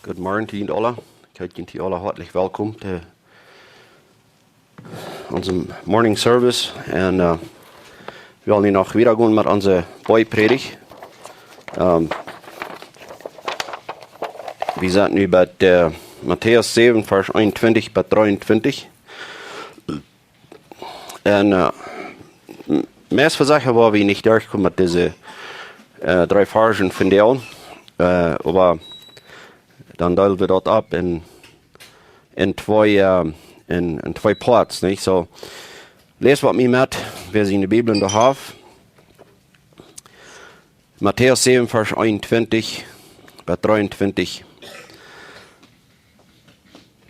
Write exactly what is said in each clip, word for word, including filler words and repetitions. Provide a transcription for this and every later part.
Good morning to you all. Ekj heet junt aula hoatlich welkom to onsen Morning Service. Un, äh, wie wellen nu noch wieda gonen met onse Boajprädicht. Ähm, wie sent nu bie, äh, Matäus säwen, Varsch eenuntwintich bat dreeuntwintich. Un, äh, m-, meist vesecha woa wie nich derchkomen met dise, äh, dree Varschen vondoag. Äh, oba dan deelen wie daut opp en, en twee, äh, en, en twee Parts, nich? So, läst waut mie met, wäa siene Bibel doa haft. Matäus säwen, Varsch eenuntwintich bat dreeuntwintich.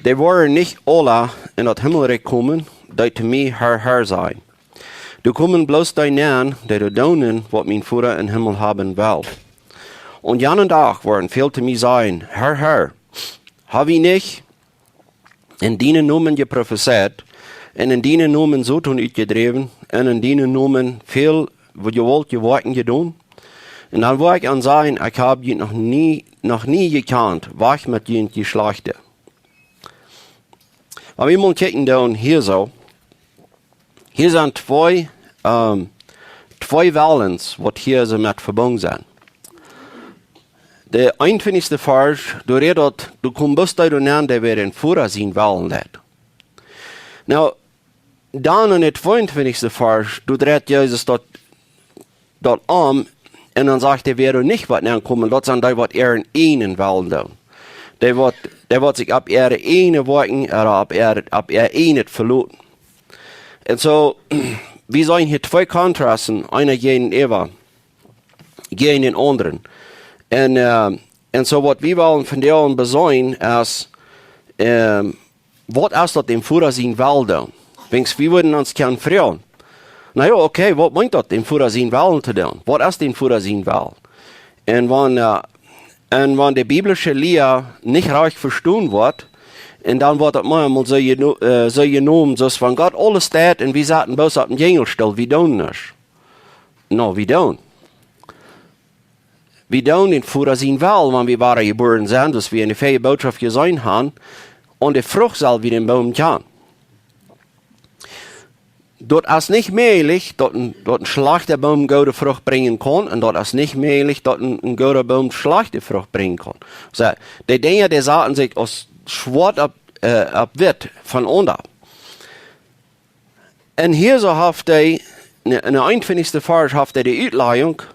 Dee woaren nich aula en daut Himmelrikj komen, dee to mie Herr, Herr sajen. Doa komen bloos dee nenn, dee doonen, waut mien Voda em Himmel haben well. Un aun jenen Dach woaren väl to mie sajen: Herr, Herr, hab wie nich en dienen Nomen jeprofezeit, un en dienen Nomen Soton utjedräwen, un en dienen Nomen väl Jewault, Jewoakjen jedonen? Un dan woa ekj an sajen: Ekj hab junt noch nie, noch nie jekjant, wajch met junt, jie Schlajchte. Oba wie motten kjikjen dan hia soo. Hia sent twee, ähm, twee Wellen, waut hia soo met vebungen sent. De eenuntwintichste Varsch, doa rät daut, doa komen bloos dee nenn, dee wäa dän Voda sienen Wellen deit. Nu, dan en de tweeuntwintichste Varsch, doa dreit Jesus daut, daut om, un dan sajcht hee, wäa doa nich woat nenn komen, daut sent dee, waut äaren eenen Wellen doonen. Dee waut, dee waut sikj opp äare eenen Woakjen, ooda opp äa, opp äa eenet veloten. Un soo, wie seenen hia twee Kontrasten, eena jäajenäwa, jäajen dän aundren. Un, äh, un soo waut wie wellen vondoag beseenen es, ähm, waut es daut dän Voda sienen Wellen doonen? Wiels wie wudden ons kjennen froagen: Na jo, okay, waut meent daut, dän Voda sienen Wellen to doonen? Waut es dän Voda sien Wellen? Un wan, äh, un wan de biblische Lia nich rajcht vestonen woat, un dan woat daut mau mol soo jeno-, äh, soo jenomen, soo aus wan Gott aules deit un wie saten bloos opp dän Jinjel stell, wie doonen nuscht. No, wie doonen. Wie doonen dän Voda sienen Wellen, wan wie wada jebuaren sent, soo aus wie en de väaje Bootschoft jeseenen haben, aun de Frucht sell wie dän Boom kjanen. Daut es nich mäajlich, daut een, daut een schlajchta Boom goode Frucht brinjen kaun, un daut es nich mäajlich, daut een, een gooda Boom schlajchte Frucht brinjen kaun. Soo, dee Dinja, dee saten sikj aus schwoat opp, äh, opp witt voneenaunda. Un hia soo haft hee, en, en de eenuntwintichste Varsch haft hee de Utlajunk,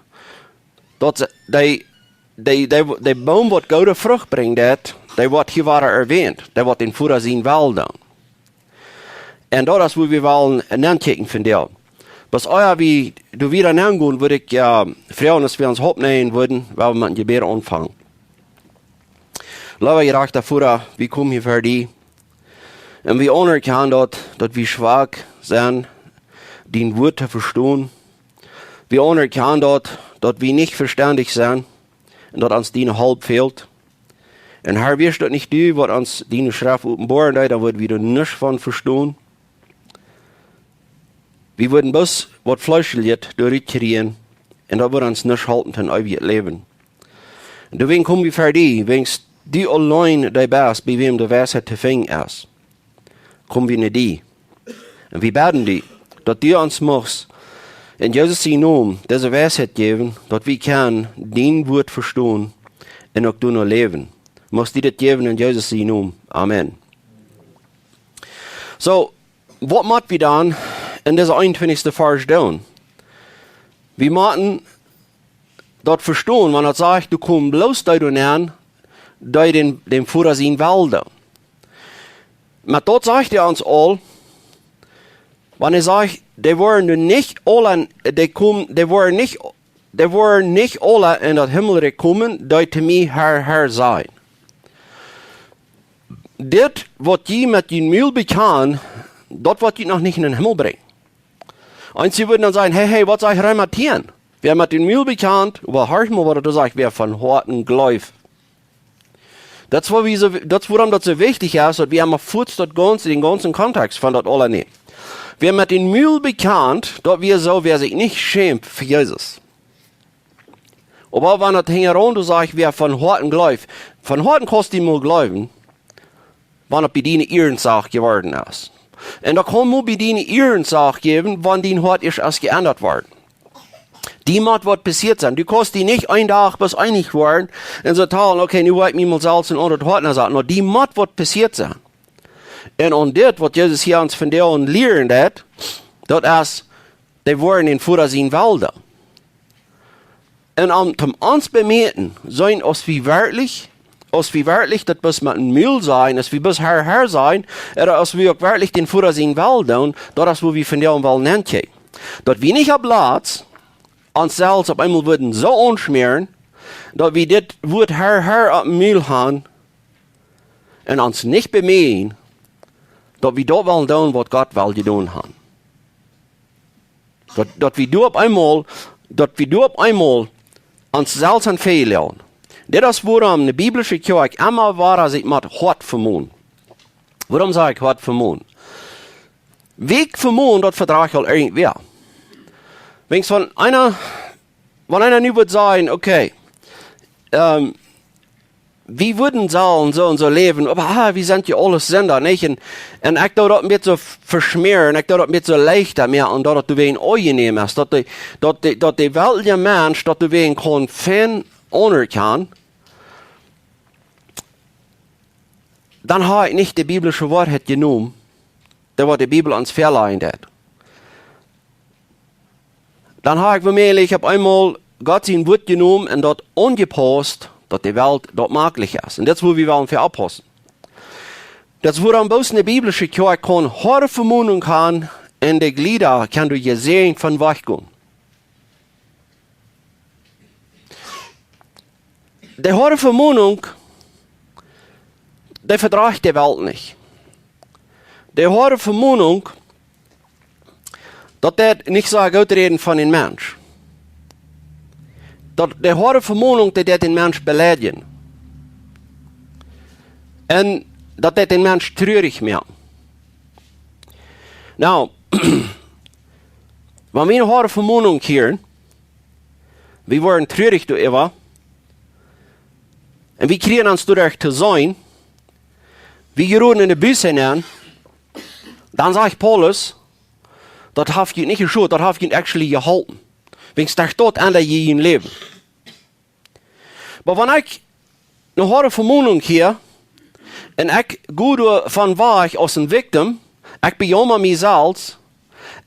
daut se, dee, dee, dee, dee Boom, waut goode Frucht brinjt, dee, dee woat hia wada erwähnt, dee woat dän Voda sienen Wellen doonen. Un daut es, wua wie wellen nenkjikjen vondoag. Bie ea wie doa wieda nengonen, wudd ekj, äh, froagen, aus wie ons oppnämen wudden, wiels wie met een Jebäd aunfangen. Leewa jerajchta Voda, wie komen hia ver die. Un wie aunerkjanen daut, daut wie schwak sent, dien Wuat to vestonen. Wie aunerkjanen daut, daut wie nich vestendich sent un daut ons diene Help fält. Un Herr, wia daut nich du, waut ons diene Schreft openboaren deed, dan wudden wie doa nuscht von vestonen. Wie wudden bloos waut Fleeschlichet doarut kjrieen, un daut wudd ons nuscht halpen toom eewjet Läwen. Un doawäajen komen wie ver die, wiels du auleen dee best, bie wäm de Weisheit to finjen es. Komen wie no die. Un wie bäden die, daut du ons muchst en Jesus sienen Nomen dise Weisheit jäwen, daut wie kjennen dien Wuat vestonen un uk doano läwen. Muchst du dit jäwen en Jesus sienen Nomen. Amen. Soo, waut motten wie dan en dise eenuntwintichste Varsch doonen? Wie motten daut vestonen, wan daut sajcht, doa komen bloos dee nenn, dee dän, dän Voda sienen Wellen doonen. Oba daut sajcht hee ons aul, wan hee sajcht, dee woaren nu nich aula, dee komen, dee woaren nich, dee woaren nich aula en daut Himmelrikj komen, dee to mie Herr, Herr sajen. Dit, waut jie met jun Mul bekjanen, daut woat junt noch nich en dän Himmel brinjen. Eenje wudden dan sajen: Hey, hey, waut sajcht Reema tieen? Wäa met dän Mul bekjant, oba horch mol, waut daut sajcht, wäa von Hoaten jleeft. Daut es, wua wie soo, daut es, wuarom daut soo wichtich es, daut wie emma fuaz daut gaunze, dän gaunzen Kontext von daut aula nämen. Wäa met dän Mul bekjant, daut wia soo, wäa sikj nich schämt fa Jesus. Oba wan daut hinjaraun, doa sajcht, wäa von Hoaten jleeft, Von Hoaten kaust du mol jleewen, wan et bie die eene Ierensaak jeworden es. Un daut kaun mol bie die eene Ierensaak jäwen, wan dien Hoat ieescht es jeendat worden. Die mott waut passieet sennen. Du kaust die nich een Dach bloos eenich woaren un soo talen: "Okay, nu woa ekj mie mol selfst een aundret Hoat aunsaten." No, die mott waut passieet sennen. Un aun dit, waut Jesus hia ons vondoag lieren deit, daut es, dee woaren dän Voda sienen Wellen doonen. Un om, om ons to bemäten, seenen, aus wie werkjlich, aus wie werkjlich daut bloos met dän Mul sajen, aus wie bloos Herr, Herr sajen, ooda aus wie uk werkjlich dän Voda sienen Wellen doonen, daut es, wua wie vondoag wellen nenkjikjen. Daut wie nich opp Latz ons selfst opp eemol wudden soo aunschmäaren, daut wie dit Wuat Herr, Herr opp dän Mul haben un ons nich bemäten, daut wie daut wellen doonen, waut Gott well jedonen haben. Daut, daut wie doa opp eemol, daut wie doa opp eemol ons selfst aun vejäwen. Dit es, wuarom eene biblische Kjoakj emma wada sikj mott hoat vemonen. Wuarom saj ekj hoat vemonen? Wäakj vemonen, daut vedrajcht aul irjentwäa. Wan von eena, wan eena nu wudd sajen: "Okay, ähm, wie wudden sellen soo un soo läwen, oba, ah, wie sent je aules Sinda, nich? Un, un ekj doo daut een bät soo veschmäaren, ekj doo daut een bät soo leichta moaken, un daut daut doawäajen aunjeneem es, daut de, daut de, daut de weltliche Mensch daut doawäajen kaun fein aunerkjanen," dan hab ekj nich de biblische Woarheit jenomen, daut waut de Bibel ons väalajen deit. Dan hab ekj womöajlich opp eemol Gott sien Wuat jenomen un daut aunjepaust, daut de Welt daut maklich es. Un daut es, wua wie wellen fa oppaussen. Daut es, wuarom bloos eene biblische Kjoakj kaun hoade Vemonunk haben un de Jlieda kjennen doa jesäajent von wajchgonen. De hoade Vemonunk, dee vedrajcht de Welt nich. De hoade Vemonunk, daut deit nich soo goot räden von een Mensch. Daut, de hoade Vemonunk, dee deit een Mensch beleidjen. Un daut deit een Mensch truarich moaken. Nu, wan wie eene hoade Vemonunk hieren, wie woaren truarich doaräwa. Un wie kjrieen ons doaderch to seenen. Wie jeroden enne Buße nenn. Dan sajcht Paulus, daut haft junt nich jeschodt, daut haft junt actually jeholpen. Wiels doa steit aun daut jie jun Läwen. Oba wan ekj eene hoade Vemonunk hia, un ekj go doa von wajch aus een victim, ekj bejaumer mie selfst,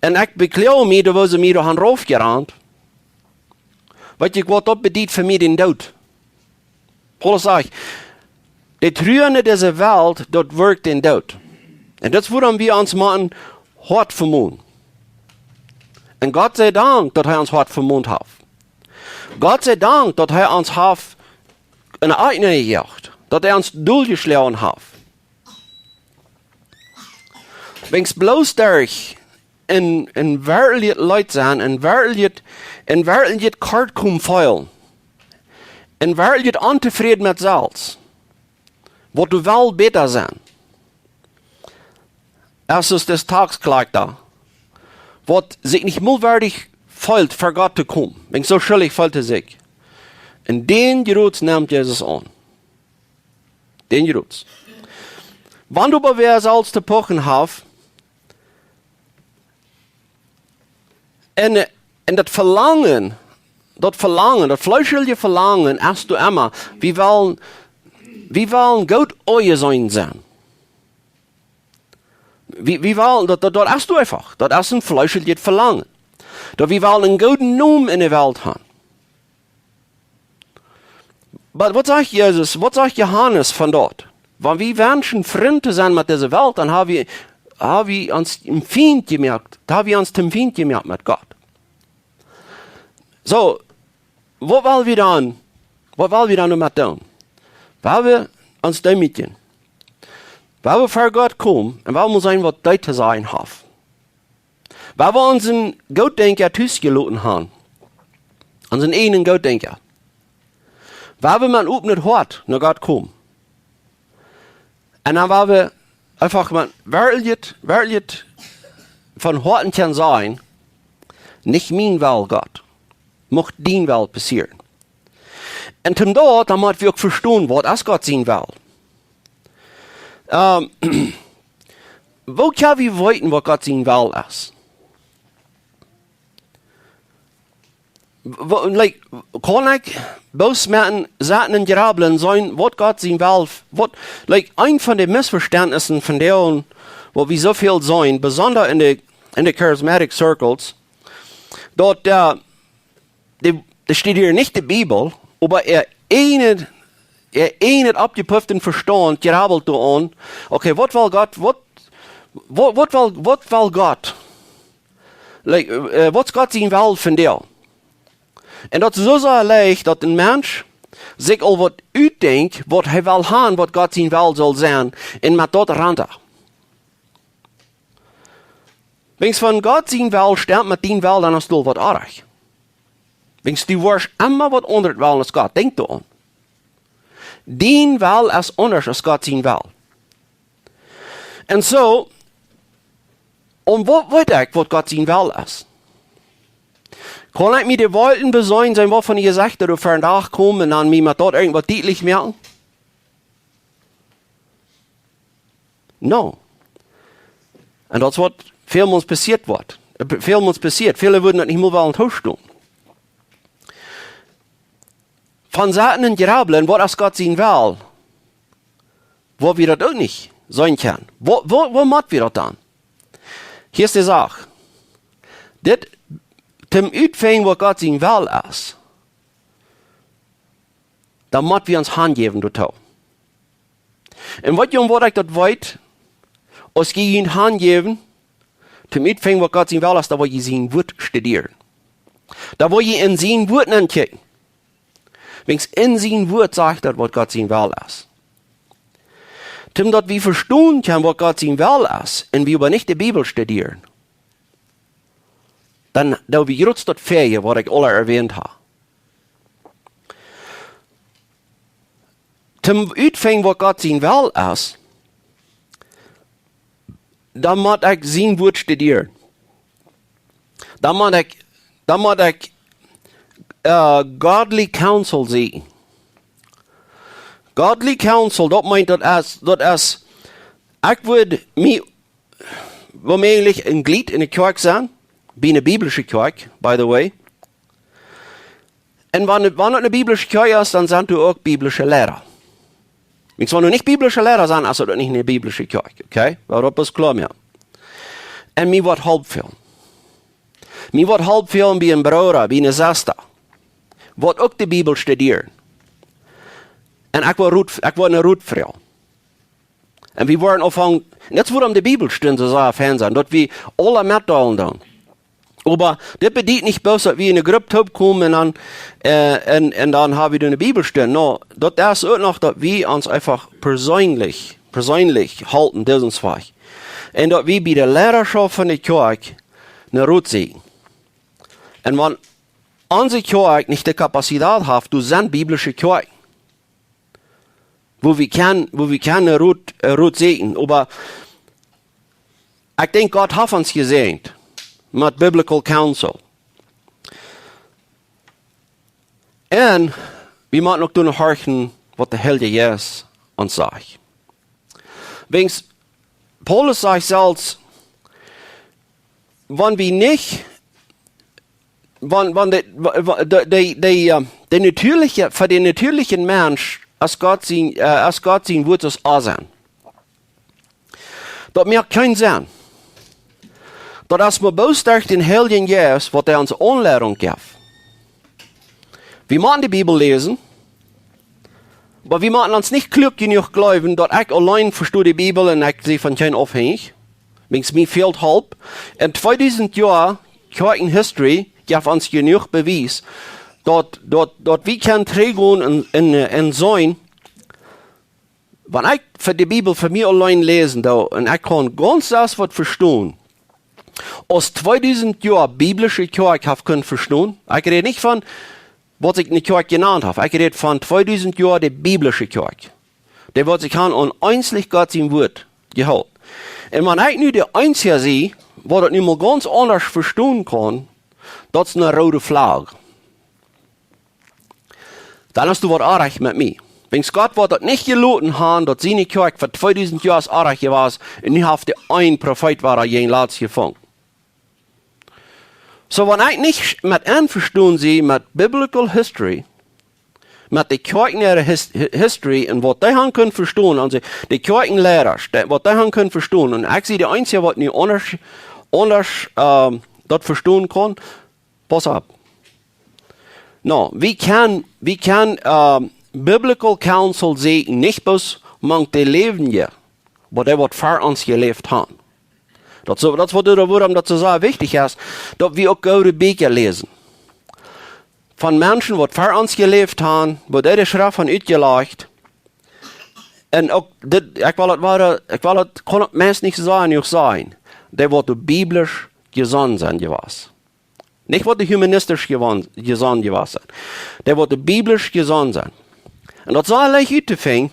un ekj bekloag mie, daut see mie doa han raufjerant, weet jie waut daut bediet fa mie? Dän Doot. Paulus sajcht, de Trua en dise Welt, daut wirkjt dän Doot. Un daut es, wuarom wie ons motten hoat vemonen. Un Gott sie Dank, daut hee ons hoat vemont haft. Gott sie Dank, daut hee ons haft enne Akjt jejoacht, daut hee ons doljeschlonen haft. Wan wie bloos derch een, een werkjlichet Leet sent, een werkjlichet, een werkjlichet Kortkomen feelen, een werkjlichet Ontofräd met selfst, waut du west bäta sennen, aus es de Taxkjlakj doa, waut sikj nich mol wieedich feelt, ver Gott to komen, wan soo schuldich feelt hee sikj. Un dän Jrod nemt Jesus aun. Dän Jrod. Wan du bie wäa selfst to pochen hast, un, un daut Velangen, daut Velangen, daut fleeschelje Velangen, hast du emma, wie wellen, wie wellen goot aunjeseenen sennen. Wie, wie wellen, daut, daut, daut hast du eefach. Daut es een fleescheljet Velangen. Daut wie wellen een gooden Nomen enne Welt haben. Oba waut sajcht Jesus, waut sajcht Johanes von daut? Wan wie wenschen Frind to sennen met dise Welt, dan hab wie, hab wie ons een Fient jemoakt, hab wie ons toom Fient jemoakt met Gott. Soo, waut well wie dan, waut well wie dan doamet doonen? Well wie ons deemootjen? Well wie ver Gott komen un well wie seenen, waut hee to sajen haft? Well wie onsen Gootdenkja tus jeloten haben? Onsen eejnen Gootdenkja. Well wie met een opnet Hoat no Gott komen? Un dan well wie eefach mau werkjlich, werkjlich von Hoaten kjennen sajen: "Nich mien Wellen, Gott, mucht dien Wellen passieren." Un toom daut, dan motten wie uk vestonen, waut es Gott sien Well. Ähm, woo kjenn wie weeten, waut Gott sien Well es? Woo, like, kaun ekj bloos met een sitten un jrabblen seenen, waut Gott sien Well, waut, like, eent von de Missvestentnissen von dee, waut wie soo väl seenen, besonda en de, en de charismatic circles, daut, äh, dee, dee studieren nich de Bibel, oba äa ieejnet, äa ieejnet oppjepufften Vestaunt jrabbelt doa aun: Okay, waut well Gott, waut, waut, waut well, waut well Gott? Like, äh, waut es Gott sien Well von dee? Un daut es soo sea leicht, daut een Mensch sikj aul waut utdenkjt, waut hee well haben, waut Gott sien Well saul sennen, un met daut rant hee. Wan Gott sien Well stemt met dien Well, dan es doa waut oajch. Wan du woascht emma waut aundret wellen aus Gott, denkj doaraun. Dien Well es aundasch aus Gott sien Well. Un soo, un woo weet ekj, waut Gott sien Well es? Kaun ekj mie de Wolkjen beseenen, seenen, waut von de Jesecha doa vondoag komen un dan mie met daut irjentwaut dietlich moaken? No. Un daut es waut välmols passieet woat. Äh, välmols passieet. Väle wudden daut nich mol wellen tostonen. Von sitten un jrabblen, waut es Gott sien Well, woo wie daut uk nich seenen kjennen. Woo, woo, woo motten wie daut dan? Hia es de Sach. Dit, toom utfinjen, waut Gott sien Well es, dan motten wie ons hanjäwen doatoo. Un waut, Jung, waut ekj daut weet, aus jie junt hanjäwen, toom utfinjen, waut Gott sien Well es, dan woa jie sien Wuat studieren. Dan woa jie en sien Wuat nenkjikjen. Wan en sien Wuat sajcht daut, waut Gott sien Well es. Toom daut wie vestonen kjennen, waut Gott sien Well es, un wie oba nich de Bibel studieren, dan, dan wie jrod daut Fäaje, waut ekj aul erwähnt hab. Toom utfinjen, waut Gott sien Well es, dan mott ekj sien Wuat studieren. Dan mott ekj, dan mott ekj, äh, godly counsel seenen. Godly counsel, daut meent, daut es, daut es, ekj wudd mie woomäajlich een Jleet en de Kjoakj sennen, bie eene biblische Kjoakj, by the way. Un wan, wan daut eene biblische Kjoakj es, dan sent doa uk biblische Liera. Wan doa nich biblische Liera sent, es daut nich eene biblische Kjoakj, okay? Well, daut es kloa, jo. Un mie woat Help fälen. Mie woat Help fälen bie een Brooda, bie eene Sesta, waut uk de Bibel studieren. Un ekj woa Rot, ekj woa no Rot froagen. Un wie woaren aunfangen, daut es wuarom de Bibelstund soo sea fein sent, daut wie aule metdeelen doonen. Oba dit bediet nich bloos, daut wie en eene Grupp toopkomen un dan, äh, un, un dan hab wie eene Bibelstund. No, daut es uk noch, daut wie ons eefach perseenlich, perseenlich halpen, disen Wajch. Un daut wie bie de Liera von de Kjoakj no Rot seenen. Un wan onse Kjoakj nich de Kapazitat haft, doa sent biblische Kjoakjen, wua wie kjennen, wua wie kjennen Rot, äh, Rot seenen. Oba ekj denkj, Gott haft ons jesäajent met biblical counsel. Un wie motten uk doonen horchen, waut de Heilje Jeist ons sajcht. Wiels Paulus sajcht selfst, wan wie nich, wan, wan de, wa-, wa-, de, de, de, äh, de natieeliche, fa dän natieelichen Mensch es Gott sien, äh, es Gott sien Wuat aus Oasen. Daut moakt kjeen Senn. Daut es mau bloos derch dän Heiljen Jeist, waut hee ons Aunleidunk jeft. Wie motten de Bibel läsen, oba wie motten ons nich kluak jenuach jleewen, daut ekj auleen vesto de Bibel un ekj sie von kjeen aufhenjich. Wiels mie fält Help. En tweedusent Joa Kjoakjen-History jeft ons jenuach Bewies, daut, daut, daut wie kjennen trigjgonen un, un, un seenen, wan ekj fa de Bibel fa mie auleen läsen doo, un ekj kaun gaunz selfst waut vestonen, aus tweedusent Joa biblische Kjoakj haft kunt vestonen. Ekj räd nich von, waut sikj eene Kjoakj jenant haft. Ekj räd von tweedusent Joa de biblische Kjoakj. Dee waut sikj han aun eensich Gott sien Wuat jehoolen. Un wan ekj nu de eensja sie, waut daut nu mol gaunz aundasch vestonen kaun, daut es eene roode Flagg. Dan hast du waut oajch met mie. Wiels Gott woat daut nich jeloten haben, daut siene Kjoakj fa tweedusent Joa oajch wia, un nu haft hee een Profeet, waut hee jäajen latst jefungen. Soo, wan ekj nich met envestonen sie met biblical history, met de Kjoakjen äare his-, hi-, history un waut dee han kunnen vestonen, aulsoo de Kjoakjenleida, de, waut dee han kunnen vestonen, un ekj sie de eensje, waut nu aundasch, aundasch, ähm, daut vestonen kaun, pauss opp. No, wie kjennen, wie kjennen, ähm, biblical counsel seenen, nich bloos mank de Läwendje, oba dee, waut ver ons jeläft haben. Daut es, daut es waut, wuarom daut soo sea wichtich es, daut wie uk goode Bieekja läsen. Von Menschen, waut ver ons jeläft haben, waut dee de Schreft han utjelajcht. Un uk dit, ekj well daut wada, ekj well daut, kaun daut meist nich sajen, nich sajen. Dee, waut doa biblisch jesonnen sent jewast. Nich waut dee humanistisch jewan-, jesonnen jewast sent. Dee, waut doa biblisch jesonnen sent. Un daut es leicht uttofinjen,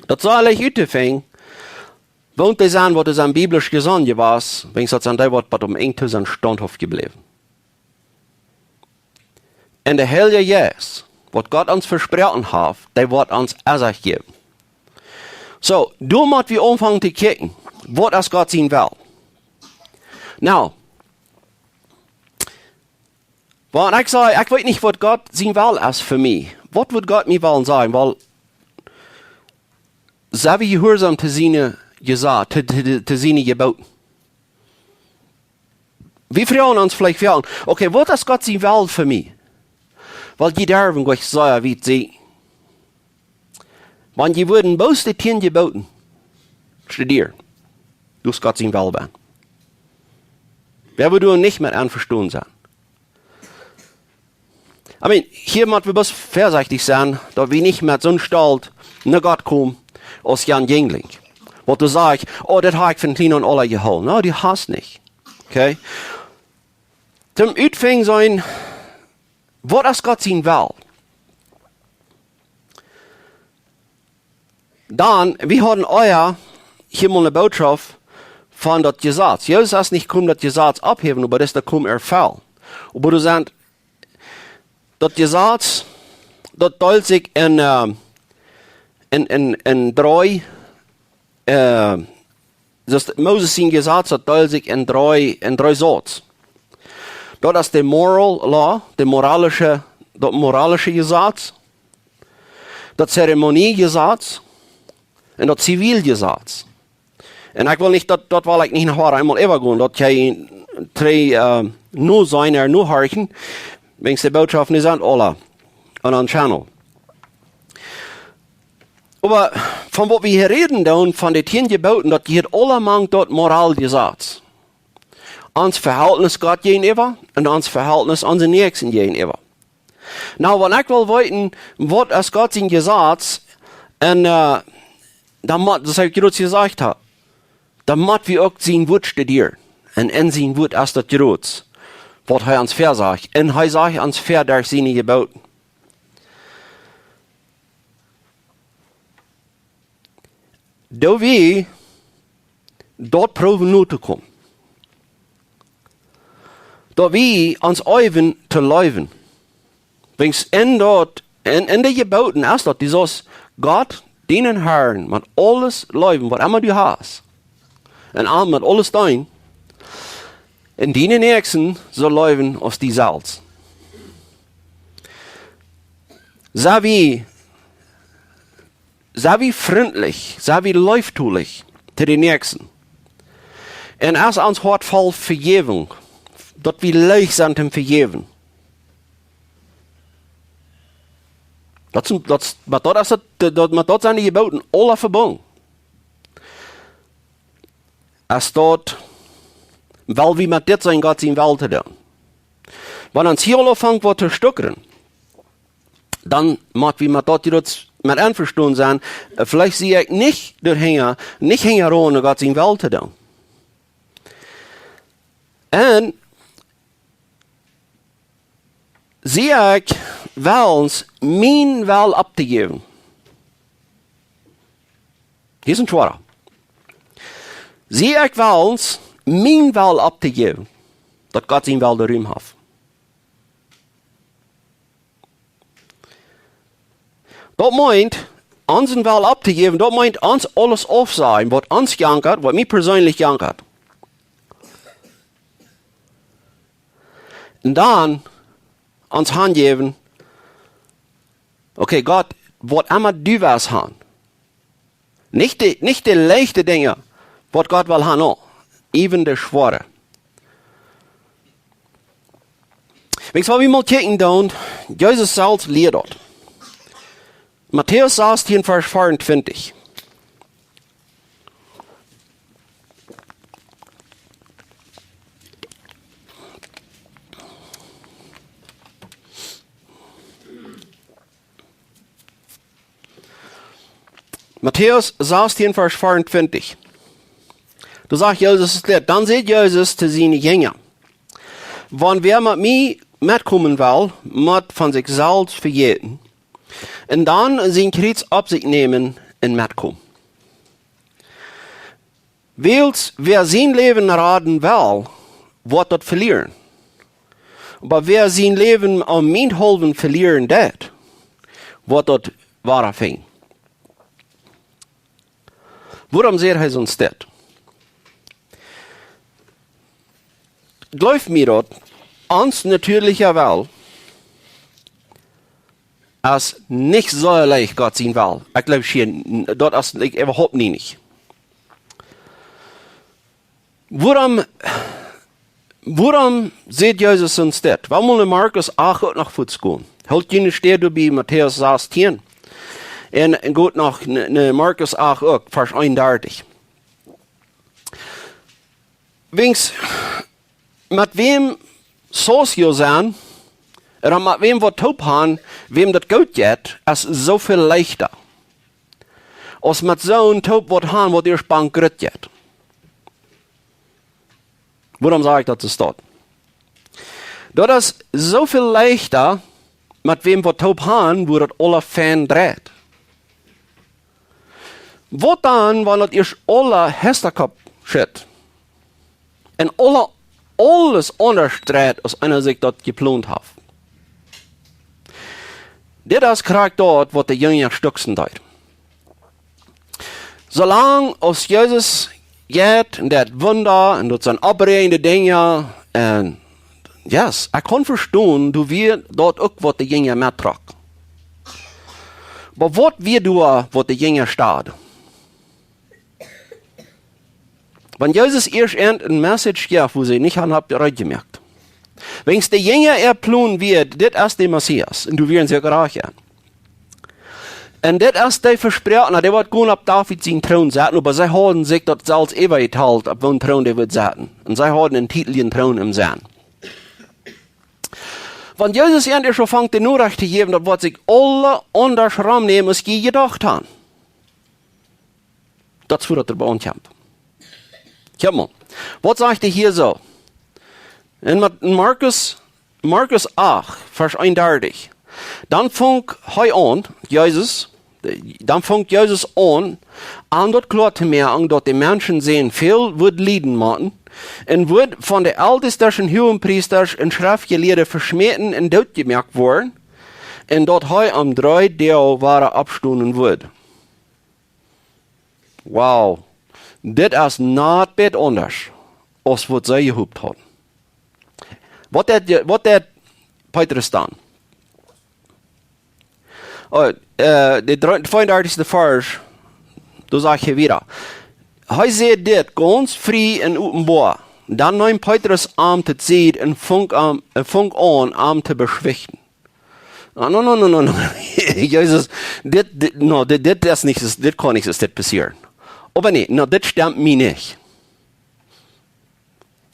daut es leicht uttofinjen, waut dee sent, waut doa sent biblisch jesonnen jewast, wiels daut sent dee, waut bat aum Enj too sent staunthauft jebläwen. Un de Heilje Jeist, waut Gott ons vesproaken haft, dee woat ons Äwascht jäwen. Soo, doa mott wie aunfangen to kjikjen, waut es Gott sien Well? No, wan ekj saj, ekj weet nich, waut Gott sien Well es fa mie, waut wudd Gott mie wellen sajen? Well, sie wie jehuarsom to siene Jesa-, to, to, to, to siene Jebooten? Wie froagen ons veleicht, froagen, okay, waut es Gott sien Well fa mie? Well, jie derwen nich sea wiet seenen. Wan jie wudden bloos de tieen Jebooten studieren, daut es Gott sien Well. Wäa wudd doa nich met envestonen sennen? I mean, hia mott wie bloos väasichtich sennen, daut wie nich met soon Stolt no Gott komen aus Jan Jinglink. Waut du sajchst, oh, daut hab ekj von kjlien aun aula jehoolen. No, du hast nich. Okay? Toom utfinjen sennen, waut es Gott sien Well? Dan, wie hauden ea hia mol eene Botschaft von daut Jesaz. Jesus es nich jekomen daut Jesaz opphäwen, oba daut es jekomen erfellen. Oba du sajchst, daut Jesaz, daut deelt sikj en, äh, en, en, en dree, äh, daut Moses sien Jesaz, daut deelt sikj en dree, en dree Sort. Daut es de moral law, de moralische, daut moralische Jesaz, daut Zeremoniejezaz un daut Ziviljezaz. Un ekj well nich, daut, daut well ekj nich noch wada eemol äwagonen, daut jie dree, äh, nu seenen, ea nu horchen, wiels de Botschoften, dee sent aula aun onsen Channel. Oba von waut wie hia räden doonen, von de tieen Jebooten, daut jeit aula mank daut Moraljezaz. Ons Vehältnis Gott jäajenäwa un ons Vehältnis onsen Näakjsten jäajenäwa. No, wan ekj well weeten, waut es Gott sien Jesaz, un, äh, dan mott, daut hab ekj jrods jesajcht, dan mott wie uk sien Wuat studieren. Un en sien Wuat es daut jrods, waut hee ons väasajcht. Un hee sajcht ons väa derch siene Jebooten. Daut wie daut proowen notokomen. Daut wie ons eewen to leewen. Wiels en daut, en, en de Jebooten es daut, du saust Gott, dienen Herrn, met aules leewen, waut emma du hast. Un am met aules deenen. Un dienen Näakjsten soo leewen aus die selfst. Sie wie, sie wie frintlich, sie wie leeftolich to de Näakjsten. Un es ons Hoat voll Vejäwunk, daut wie leicht sent em Vejäwen. Daut sent, daut, met daut es daut, daut, met daut sent de Jebooten aula vebungen. Es daut, well wie met dit sennen, Gott sien Well to doonen. Wan ons hia aul aunfangt waut to stuckren, dan mott wie met daut jrods met envestonen sennen, äh, veleicht sie ekj nich doahinja, nich hinjaraun, Gott sien Well to doonen. Un sie ekj wellens mien Well opptojäwen? Hia es een schwoara. Sie ekj wellens mien Well opptojäwen, daut Gott sien Well de Rum haft? Daut meent, onsen Well opptojäwen, daut meent ons aules aufsajen, waut ons jankat, waut mie perseenlich jankat. Un dan ons hanjäwen, okay, Gott, waut emma du west han. Nich de, nich de leichte Dinja, waut Gott well han, no. Even de schwoare. Weetst waut wie mol kjikjen doonen? Jesus selfst lieed daut. Matäus sastieen, Varsch veeauntwintich. Matäus sastieen, Varsch veeauntwintich. Doa sajcht Jesus dit. Dan säd Jesus to siene Jinja: Wan wäa met mie metkomen well, mott von sikj selfst vejäten un dan sien Kjriez opp sikj nämen un metkomen. Wiels wäa sien Läwen raden well, woat daut velieren. Oba wäa sien Läwen om mienthaulwen velieren deit, woat daut wada finjen. Wuarom sajcht hee ons dit? Jleew mie daut, ons natieelicha Well es nich soo leicht Gott sien Well. Ekj jleew, daut es, ekj, äwahaupt nich. Wuarom, wuarom sajcht Jesus ons dit? Well wie mol no Markus acht uk noch fuaz gonen. Hoolt june Städ doabie, Matäus sastieen. Un, un got noch no, no Markus acht uk, Varsch eenundartich. Weens, met wäm soo sea sennen, ooda met wäm waut toop han, wäm daut goot jeit, es soo väl leichta aus met soon toop waut han, waut ieescht bankrutt jeit. Wuarom saj ekj daut, es daut? Daut es soo väl leichta, met wäm waut toop han, wua daut aula fein dreit. Waut dan, wan daut ieescht aula Hestakopp schitt? Un aula, aules aundasch dreit, aus eena sikj daut jeplont haft. Dit es krakjt daut, waut de Jinja stuksen deed. Soo lang aus Jesus jeit un deit Wunda un doa sent oppbrinjende Dinja un, yes, ekj kaun vestonen, doa wia daut uk, waut de Jinja mettrock. Oba waut wia doa, waut de Jinja stoad? Wan Jesus ieescht an eene Message jeef, wua see nich aun haud reed jemoakt. Weens de Jinja äa Plon wia, dit es de Messias, un doa wieren see uk rajcht aun. Un dit es de Vespräakjna, dee woat gonen opp David sienen Troon sitten, oba see hauden sikj daut selfst äwajetalt, opp woon Troon dee wudd sitten. Un see hauden een Titel, een Troon em Senn. Wan Jesus an ieescht aunfangt de Norecht to jäwen, daut woat sikj aula aundasch romnämen, aus jie jedocht han. Daut es wua daut doaropp aunkjemt. Kjikj mol. Waut sajcht hee hia soo? En Mat-, Markus, Markus acht, Varsch eenundartich. Dan funk hee aun, Jesus, dan funk Jesus aun, an daut kloa to moaken, daut de Menschensän väl wudd lieden motten, un wudd von de Eltestasch un Huagepriestasch un Schreftjelieede veschmäten un dootjemoakt woaren, un daut hee aum dredden Dach wada oppstonen wudd. Wow, dit es nich väl aundasch aus waut see jehopt hauden. Waut deed, waut deed Petrus dan? Oh, äh, de dree-, tweeundartichste Varsch, doa sajcht hee wada. Hee säd dit gaunz frie un openboa. Dan neem Petrus am to Sied un funk am, un funk aun, am to beschwichten. No, no, no, no, no, no. Jesus, dit, dit, no, dit, dit es nich, dit kaun nich, es dit passieren. Oba nä, no, dit stemt mie nich.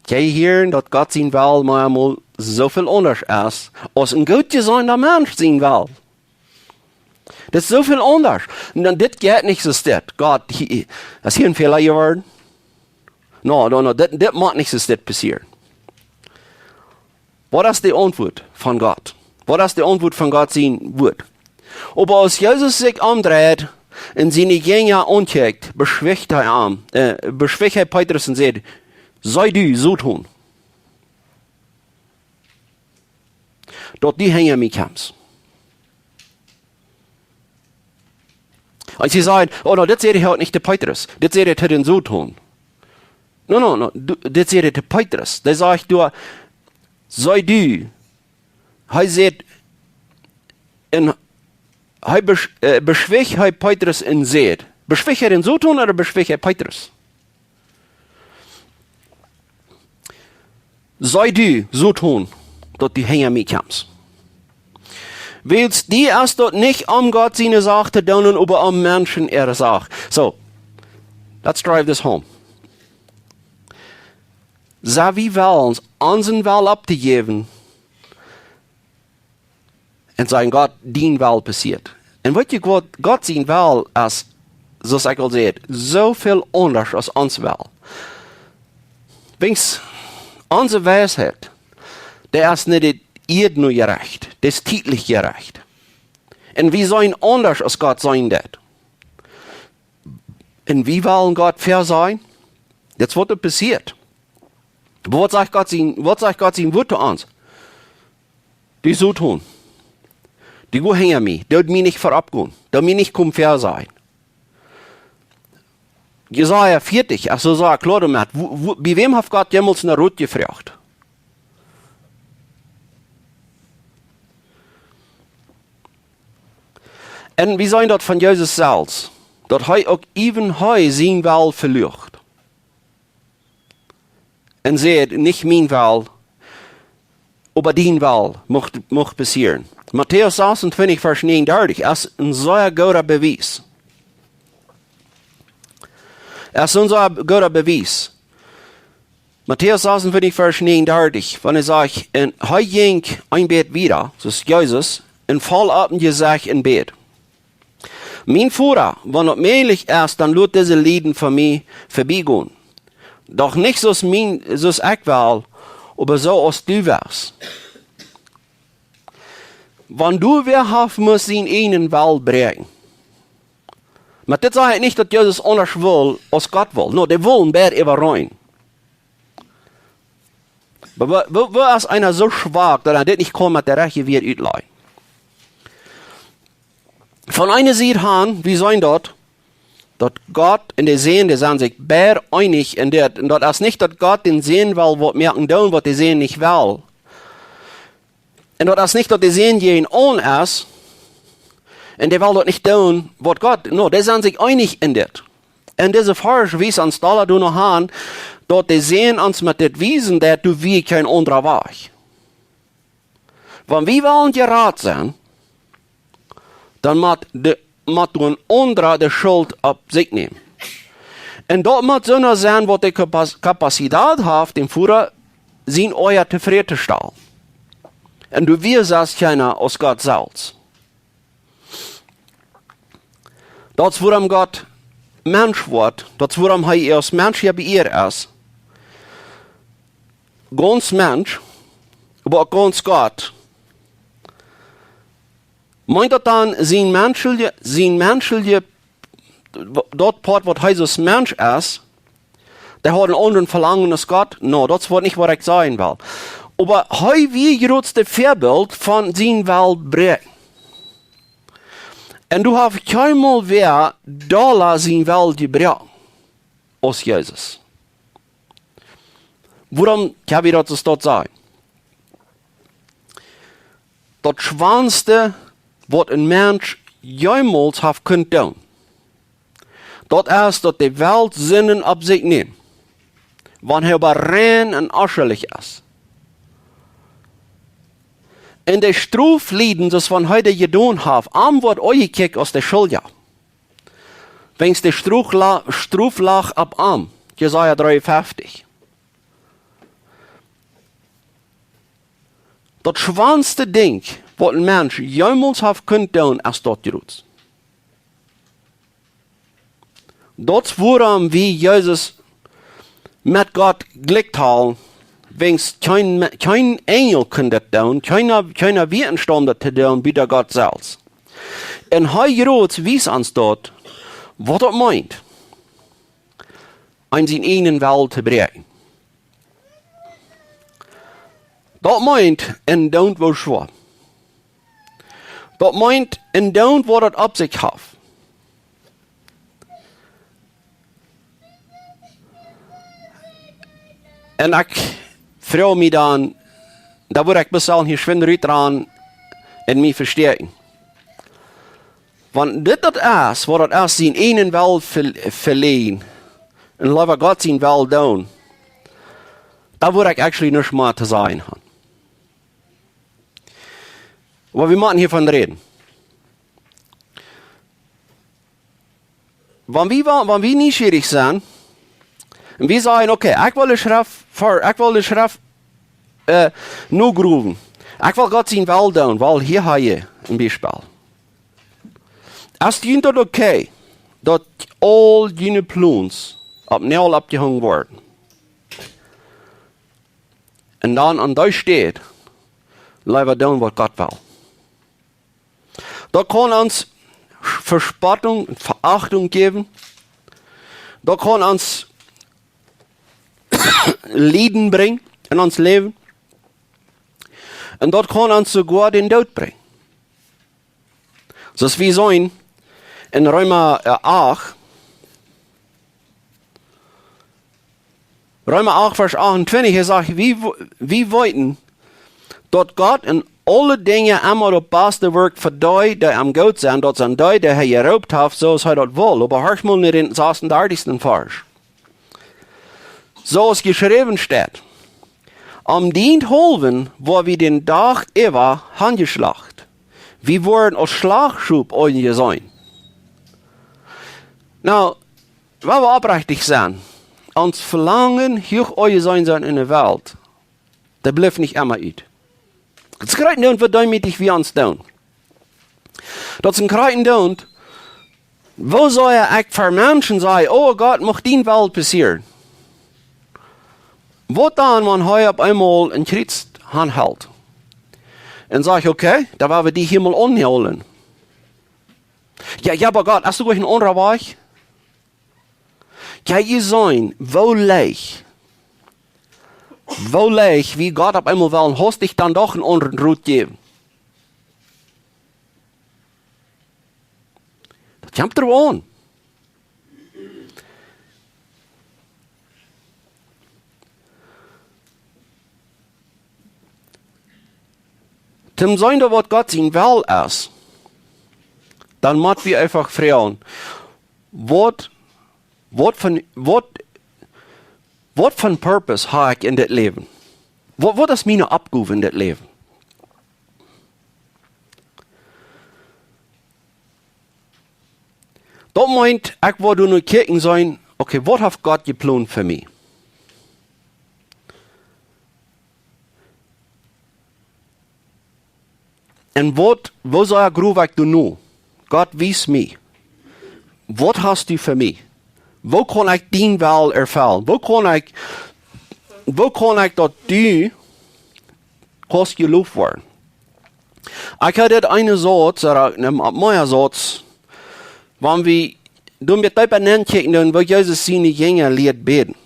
Jie hieren, daut Gott sien Well mau eemol soo väl aundasch es, aus een goot jeseenda Mensch sien Well. Daut es soo väl aundasch. Un dan dit jeit nich soo aus dit. Gott, hia, es hia een Fäla jeworden? No, no, no, dit, dit mott nich soo aus dit passieren. Waut es de Auntwuat von Gott? Waut es de Auntwuat von Gott sien Wuat? Oba aus Jesus sikj omdreit un siene Jinja aunkjikjt, beschwicht hee am, äh, beschwicht hee Petrus un säd: "Sie du, Soton, daut du hinja mie kjemst." Un see säden: "Oh, no, dit säd hee uk nich to Petrus. Dit säd hee to dän Soton." No, no, no, du, dit säd hee to Petrus. Dee sajcht doa: "Sei du." Hee säd, un hee besch-, äh, beschwich hee Petrus un säd. Beschwich hee dän Soton ooda beschwich hee Petrus? "Sei du, Soton, daut du hinja mie kjemst. Wiels die es daut nich om Gott siene Sach to doonen, oba om Menschen äare Sach." So, let's drive this home. Sent wie wellens, onsen Well opptojäwen un sajen: "Gott, dien Well passieet"? Un weet jie waut? Gott sien Well es, soo aus ekj aul säd, soo väl aundasch aus ons Well. Wiels onse Weisheit, dee es nich de Ieed no jerecht, dee es tietlich jerecht. Un wie sent aundasch aus Gott sien deit. Un wie wellen Gott väasajen. Dit es waut doa passieet. Waut sajcht Gott sien, waut sajcht Gott sien Wuat to ons? "Du Soton, du go hinja mie, doo mie nich verut gonen, doo mie nich komen väasajen." Jesaja vieetich, aulsoo, soo kloa doamet, wua, wua, bie wäm haft Gott jemols no Rot jefroacht? Un wie seenen daut von Jesus selfst, daut hee uk äwen hee sien Well veluach un säd: "Nich mien Well, oba dien Well mucht, mucht passieren." Matäus sasuntwintich, Varsch näajenundartich, es een sea gooda Bewies. Es een sea gooda Bewies. Matäus sasuntwintich, Varsch näajenundartich, wan hee sajcht: "Un hee jinkj een bät wieda", soo aus Jesus, "un foll opp sien Jesecht un bäd: Mien Voda, wan daut mäajlich es, dan lot dise Lieden von mie verbiegonen. Doch nich soo aus mien, soo aus ekj well, oba soo aus du west." Wan doa wäa haft must sienen eejnen Well bräakjen. Oba dit sajcht nich, daut Jesus aundasch wull aus Gott wull. No, dee wullen beid äwareen. Oba woo, woo, woo es eena soo schwak, daut hee dit nich kaun met de rajchte Wieed utlajen? Von eene Sied han, wie seenen daut, daut Gott un de Sän, dee sent sikj beid eenich en dit. Un daut es nich, daut Gott dän Sän well waut moaken doonen, waut de Sän nich well. Un daut es nich, daut de Sän jäajenaun es, un dee well daut nich doonen, waut Gott, no, dee sent sikj eenich en dit. Un dise Varsch wiest ons dolla doano han, daut de Sän ons met dit wiesen deit, doa wia kjeen aundra Wajch. Wan wie wellen jerat sennen, dan mott de, mott een aundra de Schult opp sikj nämen. Un daut mott soona sennen, waut de Kapac-, Kapazitat haft, dän Voda sien Oaja tofräd to stalen. Un doa wia sest kjeena aus Gott selfst. Daut es wuarom Gott Mensch woat, daut es wuarom hee aus Mensch hia bie Ieed es. Gaunz Mensch, oba uk gaunz Gott. Meent daut dan sien menschelje, sien menschelje, daut Poat waut hee aus Mensch es, dee haud een aundret Velangen aus Gott? No, daut es waut nich waut ekj sajen well. Oba hee wia daut jratste Väabilt von sien Well bräakjen. Un doa haft kjeenmol wäa dolla sien Well jebroaken aus Jesus. Wuarom kjenn wie daut soo sajen? Daut schwoaste, waut een Mensch jemols haft kunt doonen, daut es, daut de Welt Sinden opp sikj nemt, wan hee oba rein un onschuldich es. Un de Strof lieden, soo aus wan hee dee jedonen haft, am woat aunjekjikjt aus de Schuldja. Wiels de Strof la-, Strof lach opp am, Jesaja dreeunfeftich. Daut schwoaste Dinkj, waut een Mensch jemols haft kunt doonen, es daut jrots. Daut es wuarom wie Jesus met Gott jlikj hoolen, wiels kjeen Me-, kjeen Enjel kunn daut doonen, kjeena, kjeena wia emstaund daut to doonen, buta Gott selfst. Un hee jrots wiest ons daut, waut daut meent, een sienen eejnen Well to bräakjen. Daut meent een doonen waut schwoa. Daut meent een doonen waut daut opp sikj haft. Un ekj froag mie dan, doa wudd ekj best wellen hia schwind rut rannen un mie vestäakjen. Wan dit daut es, waut daut es, sien eenen Well ve-, veläajen un leewa Gott sien Well doonen, dan wudd ekj actually nuscht mea to sajen haben. Oba wie motten hia von räden. Wan wie, wa-, wan wie nieschierich sent un wie sajen, okay, ekj well de Schreft ver-, ekj well de Schreft, äh, nogruwen. Ekj well Gott sien Well doonen, wiels hia hab jie een Biespel. Es junt daut okay, daut aul june Plons opp Noagel oppjehongen woaren? Un dan aun dee Städ leewa doonen, waut Gott well. Daut kaun ons Vespottunk un Veachtunk jäwen. Daut kaun ons Lieden brinjen en ons Läwen. Un daut kaun ons soogoa dän Doot brinjen. Soo aus wie seenen en Reema, äh, acht, Reema acht, Varsch achtuntwintich, hee sajcht, wie, w-, wie weeten, daut Gott en aule Dinja emma daut baste Woakj fa dee, dee am goot sent, daut sent dee, dee hee jeroopt haft, soo aus hee daut well. Oba horch mol no dän sasuntachtichsten Varsch. Soo aus jeschräwen steit: Om dienthaulwen woa wie dän Dach äwa hanjeschlacht. Wie woaren aus Schlachtschop aunjeseenen. Nu, wan wie oprechtich sent, ons Velangen, huach aunjeseenen sennen en de Welt, daut blift nich emma ut. Daut es krakjt daut, woo deemootich wie ons doonen. Daut es krakjt daut, woo saul ekj ver Menschen sajen, oh Gott, mucht dien Well passieren? Waut dan, wan hee opp eemol een Kjriez aunhelt un sajcht, okay, dan woa wie die hia mol aunhoolen? Jo, jo, oba Gott, es doa een aundra Wajch? Jo, jie seenen, woo leicht, woo leicht, wie Gott opp eemol well hastich dan doch eenen aundren Rot jäwen. Daut kjemt doaraun. Toom seenen, waut Gott sien Well es, dan mott wie eefach froagen, waut, waut von, waut, waut von Purpose hab ekj en dit Läwen? Waut, waut es miene Oppgow en dit Läwen? Daut meent, ekj woa doa nu kjikjen sennen, okay, waut haft Gott jeplont fa mie? Un waut, woo saul ekj grow ekj doa nu? Gott, wies mie. Waut hast du fa mie? Woo kaun ekj dien Well erfellen? Woo kaun ekj, woo kaun ekj daut du kaust jeloft woaren? Ekj hab dit eene Sauz, ooda een mea Sauz, wan wie doa met deepa nenkjikjen, dan woo Jesus siene Jinja lieet bäden.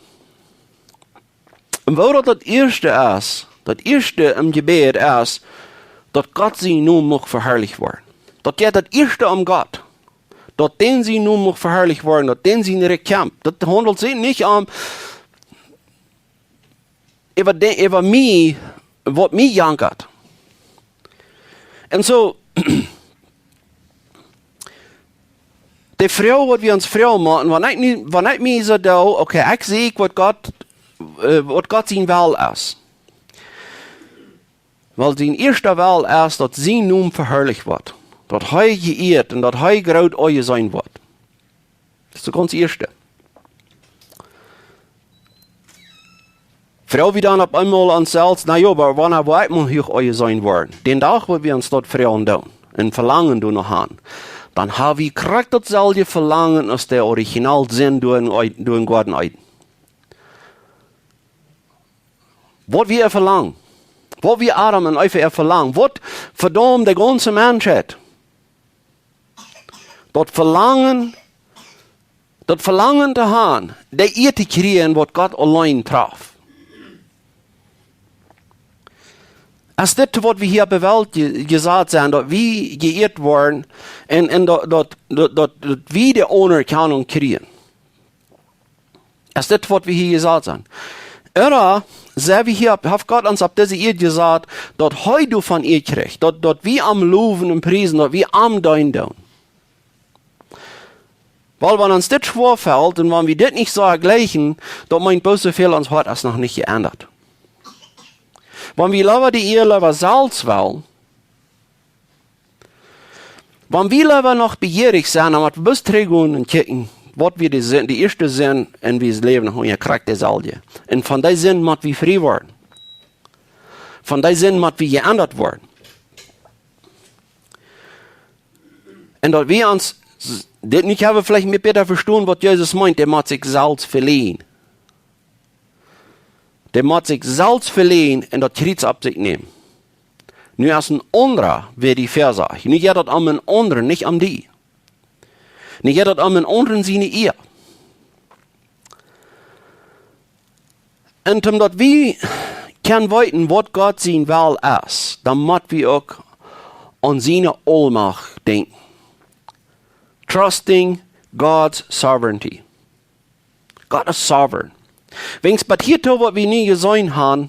Un woo daut daut ieeschte es, daut ieeschte em Jebäd es, daut Gott sien Nomen mucht veharlicht woaren. Daut jeit daut ieeschte om Gott. Daut dän sien Nomen mucht veharlicht woaren, daut dän sien Rikj kjemt. Daut haundelt sikj nich om äwa de, äwa mie, waut mie jankat. Un soo, de Froag, waut wie ons froagen motten, wan ekj nu, wan ekj mie soo doo, okay, ekj see waut Gott, äh, waut Gott sien Well es. Wiels sien ieeschte Well es, daut sien Nomen veharlicht woat. Daut hee jeieet un daut hee groot aunjeseenen woat. Daut es daut gaunz ieeschte. Froag wie dan opp eemol ons selfst, na jo, oba wanea woa ekj mol huach aunjeseenen woaren? Dän Dach, woo wie ons daut froagen doonen un Velangen doano han, dan hab wie krakjt daut selwje Velangen aus de original Sind doa en Ei-, doa en Goaden Eden. Waut wia äa Velangen? Waut wia Adam un Eva äa Velangen? Waut vedaumd de gaunze Menschheit? Daut Velangen, daut Velangen to han, de Ea to kjrieen, waut Gott auleen traft. Es dit, waut wie hia opp de Welt je-, jesat sent, daut wie jeieet woaren un, un daut, daut, daut, daut, daut wie de Aunerkjanunk kjrieen? Es dit, waut wie hia jesat sent? Ooda sent wie hia, haft Gott ons opp dise Ieed jesat, daut hee doavon Ea kjricht, daut, daut wie am lowen un priesen, daut wie am deenen doonen? Well, wan ons dit schwoa felt un wan wie dit nich soo jlikjen, daut meent bloos soo väl, ons Hoat es noch nich jeendat. Wan wie leewa de Ea leewa selfst wellen, wan wie leewa noch bejierich sent, dan motten wie bloos trigjgonen un kjikjen, waut wia de Sind, de ieeschte Sind, un wie läwen noch unja krakjt deeselwje. Un von dee Sind mott wie frie woaren. Von dee Sind mott wie jeendat woaren. Un daut wie ons, s-, dit nich haben veleicht mea bäta vestonen, waut Jesus meent, dee mott sikj selfst velieren. Dee mott sikj selfst velieren un daut Kjriez opp sikj nämen. Nu es een aundra, wäa die väasajcht. Nu jeit daut om een aundren, nich om die. Nu jeit daut om een aundren siene Ea. Un om daut wie kjennen weeten, waut Gott sien Well es, dan mott wie uk aun siene Aulmacht denkjen. Trusting God's sovereignty. Gott es sovereign. Wäajens bat hia too, waut wie nu jeseenen haben,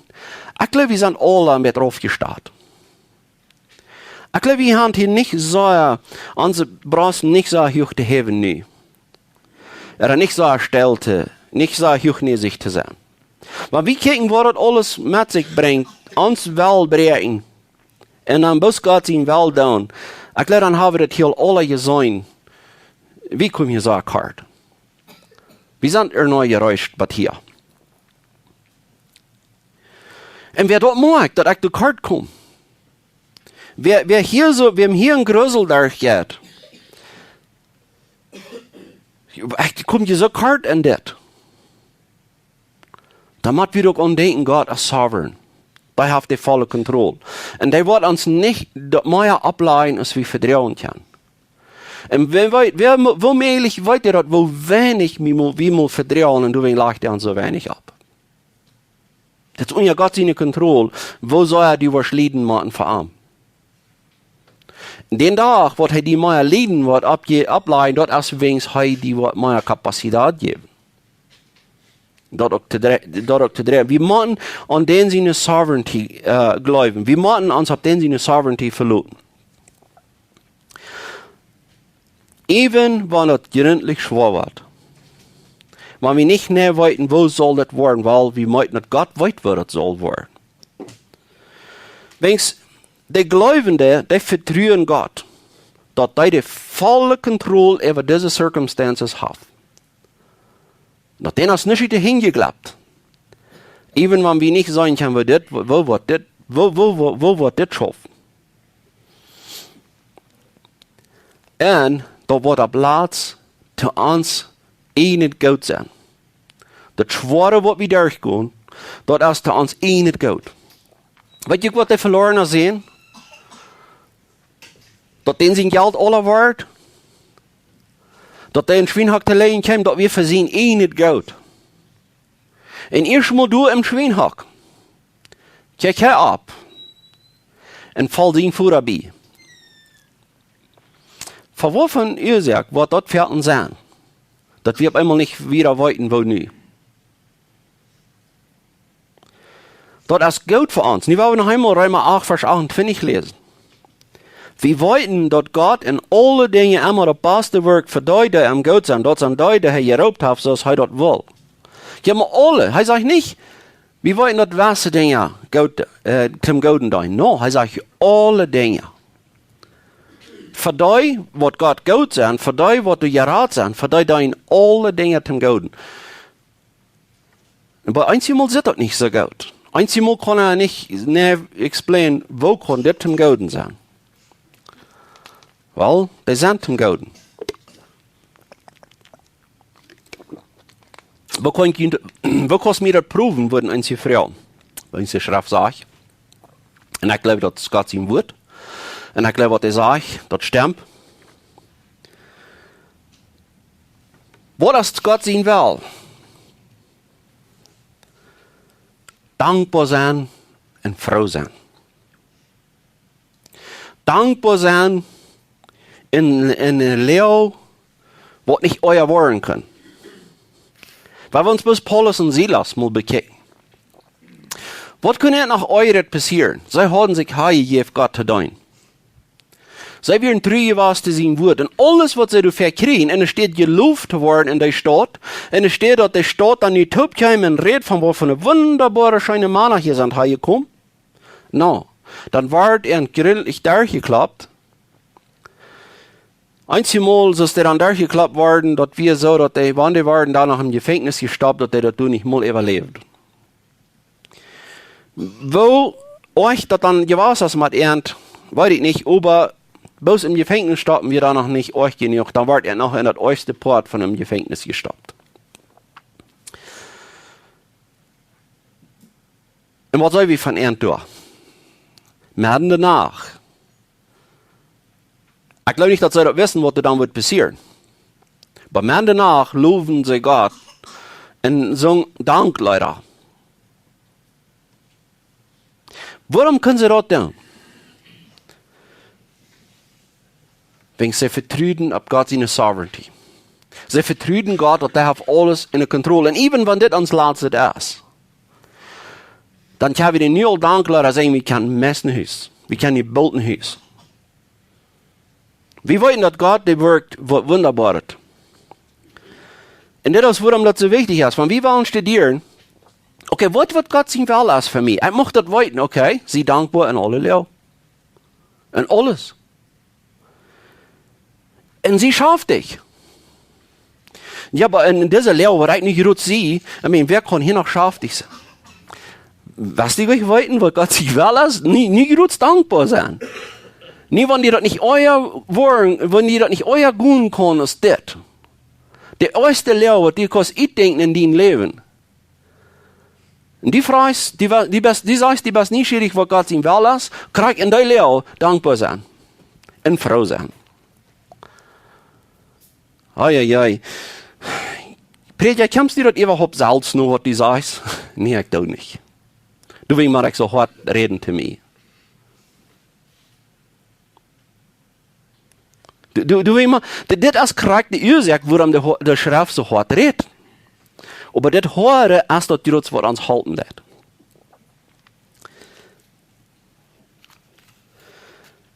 ekj jleew, wie sent aula een bät raufjestat. Ekj jleew, wie haben hia nich soo, onse Brost nich soo huach to häwen nu. Ooda nich soo stell to, nich soo huachnäsich to sennen. Wan wie kjikjen, waut daut aules met sikj brinjt, ons Well bräakjen, un dan bloos Gott sien Well doonen, ekj jleew, dan haben wie daut hia aula jeseenen. Wie komen hia soo kort. Wie sent ea noch jereist bat hia. Un wäa daut moakt, daut ekj to kort kom. Wäa, wäa hia soo, wäa hia een Grusel derchjeit. Ekj kom hia soo kort en dit. Dan mott wie uk aun denkjen, Gott es sovereign. Dee haft de volle Kontroll. Un dee woat ons nich daut mea oppläajen, aus wie vedroagen kjennen. Un wäa weet, wäa, woo mäajlich weet hee daut, woo weinich wie mol, wie mol vedroagen un doawäajen lajcht hee ons soo weinich opp. Daut es unja Gott siene Kontroll, woo soo hee die woat lieden motten fa am. Dän Dach, waut hee die mea lieden woat oppje-, oppläajen, daut es wäajens hee die waut mea Kapazität jäwen. Daut uk to drä-, daut uk to dreien. Wie motten aun dän siene sovereignty, äh, jleewen. Wie motten ons opp dän siene sovereignty veloten. Even wan daut jrintlich schwoa woat. Wan wie nich mea weeten, woo saul daut woaren, wiels wie meenen, daut Gott weet, woo daut saul woaren. Wäajens de Gleubende, dee vetruen Gott, daut hee de volle Kontroll äwa dise circumstances haft. Daut dän es nuscht hinjeklappt. Even wan wie nich seenen kjennen, woo dit, woo, woo woat dit, woo, woo, woo, woo woat dit schaufen. Un daut woat opp Latst to ons eent goot sennen. Daut Schwoare, waut wie derchgonen, daut es to ons eent goot. Weet jie, waut dee Veloarna säden? Daut dän sien Jelt aula wort, daut dee em Schwienhok to lijen kjeem, daut wia fa sien eent goot. Un ieescht mol doa em Schwienhok, kjikj hee opp un foll sien Voda bie. Fa waut fa Uasoak woat daut fa ons sennen, daut wie opp eemol nich wada weeten, woo nu? Daut es goot fa ons. Nu well wie noch eemol Reema acht, Varsch achtuntwintich läsen. Wie weeten, daut Gott en aule Dinja emma daut baste Woakj fa dee, dee am goot sent, daut sent dee, dee hee jeroopt haft, soo aus hee daut well. Jo, mau aule. Hee sajcht nich, wie weeten, daut wesse Dinja goot, äh, toom Gooden deenen. No, hee sajcht aule Dinja. Fa dee, waut Gott goot sent, fa dee, waut doa jerat sent, fa dee deenen aule Dinja toom Gooden. Un bie eenjemol sitt daut nich soo goot. Eenjemol kaun hee nich, nä, explain, woo kaun dit toom Gooden sennen? Well, dee sent toom Gooden. Woo kaun ekj, woo kaust mie daut proowen, wudden eenje froagen. Wan de Schreft sajcht. Un ekj jleew, daut es Gott sien Wort. Un ekj jleew, waut hee sajcht, daut stemt. Waut es Gott sien Well? Dankboa sennen un froo sennen. Dankboa sennen en, en eene Loag, waut nich oaja woaren kaun. Wan wie ons bloos Paulus un Silas mol bekjikjen. Waut kunn noch oajret passieren? See hauden sikj hanjejäft, Gott to deenen. See wieren tru jewast to sien Wuat. Un aules, waut see doafäa kjrieejen, enne Städ jeloft to woaren en de Staut, enne Städ daut de Staut dan nu toop kjeem un räd von waut fa wundaboare, scheene Mana hia sent hanjekomen, no, dan wort an jrintlich derchjekloppt. Eenjemol, aus dee dan derchjekloppt worden, daut wia soo, daut dee, wan dee worden dan noch em Jefenkjnis jestoppt, daut dee daut doa nich mol äwaläwd. Woo oajch daut dan jewast es met an, weet ekj nich, oba bloos em Jefenkjnis stoppen wia dan noch nich oajch jenuach, dan wort an noch en daut oajchste Poat von em Jefenkjnis jestoppt. Un waut saj wie von an doa? Medden de Nacht. Ekj jleew nich, daut see daut wisten, waut doa dan wudd passieren. Oba medden de Nacht lowden see Gott un sungen Dankleeda. Wuarom kunnen see daut doonen? Wiels see vetruden opp Gott siene sovereignty. See vetruden Gott, daut hee haft aules enne Kontroll. Un even wan dit ons latste es, dan kjenn wie dän nu aul Dank sajen, wie kjennen meist een Hus. Wie kjennen nich boolt een Hus. Wie weeten, daut Gott, dee wirkjt waut Wundaboaret. Un dit es, wuarom daut soo wichtich es. Wan wie wellen studieren, okay, waut, waut Gott sien Wellen es fa mie. Ekj mucht daut weeten, okay? Sie dankboa en aule Loag. En aules. Un sie schaftich. Jo, oba en, en dise Loag, waut ekj nu jrod sie, ekj meen, wäa kaun hia noch schaftich sennen? Waut du nich weeten, waut Gott sien Wellen es, nich, nich jrod dankboa sennen. Nich, wan die daut nich ea woaren, wan die daut nich ea gonen kaun aus dit. De ieeschte Loag, waut du kaust utdenkjen en dien Läwen. Un du frajchst, du, wa-, du best, du sajchst, du best nieschierich, waut Gott sien Wellen es, krakjt en dee Loag dankboa sennen. Un froo sennen. Ai, ai, ai. Prädja, kjemst du daut äwahaupt selfst no, waut du sajchst? Nä, ekj doo nich. Du, wuarom mott ekj soo hoat räden to mie? Du, du, du, wuarom, dit, dit es krakjt de Uasoak, wuarom de Ho-, de Schreft soo hoat rät. Oba dit Hoare es daut Jrod, waut ons halpen deit.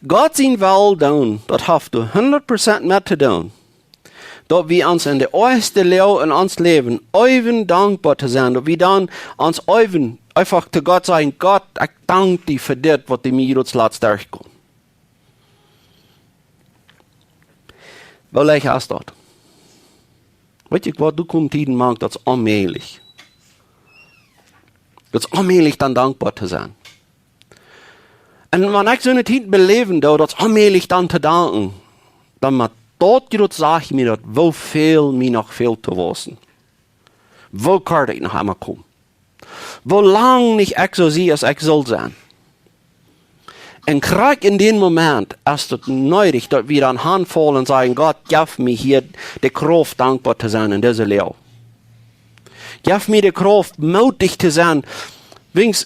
Gott sien Wellen doonen, daut haft doa hundat Prozent met to doonen, daut wie ons en de ieeschte Loag en ons Läwen eewen dankboa to sennen, daut wie dan ons eewen eefach to Gott sajen: Gott, ekj dank die fa dit, waut du mie jrod latst derchkjeem. Woo leicht es daut? Weet jie waut, doa komen Tieden mank, daut es onmäajlich. Daut es onmäajlich, dan dankboa to sennen. Un wan ekj soone Tiet beläwen doo, daut es onmäajlich dan to danken, dan met daut Jrod saj ekj mie daut, woo väl mie noch fält to wausen. Woo kort ekj noch emol kom. Woo lang nich ekj soo sie, aus ekj sull sennen. Un krakjt en dän Moment es daut needich, daut wie dan hanfaulen un sajen: Gott, jeff mie hia de Krauft, dankboa to sennen en dise Loag. Jeff mie de Krauft, moodich to sennen. Wiels,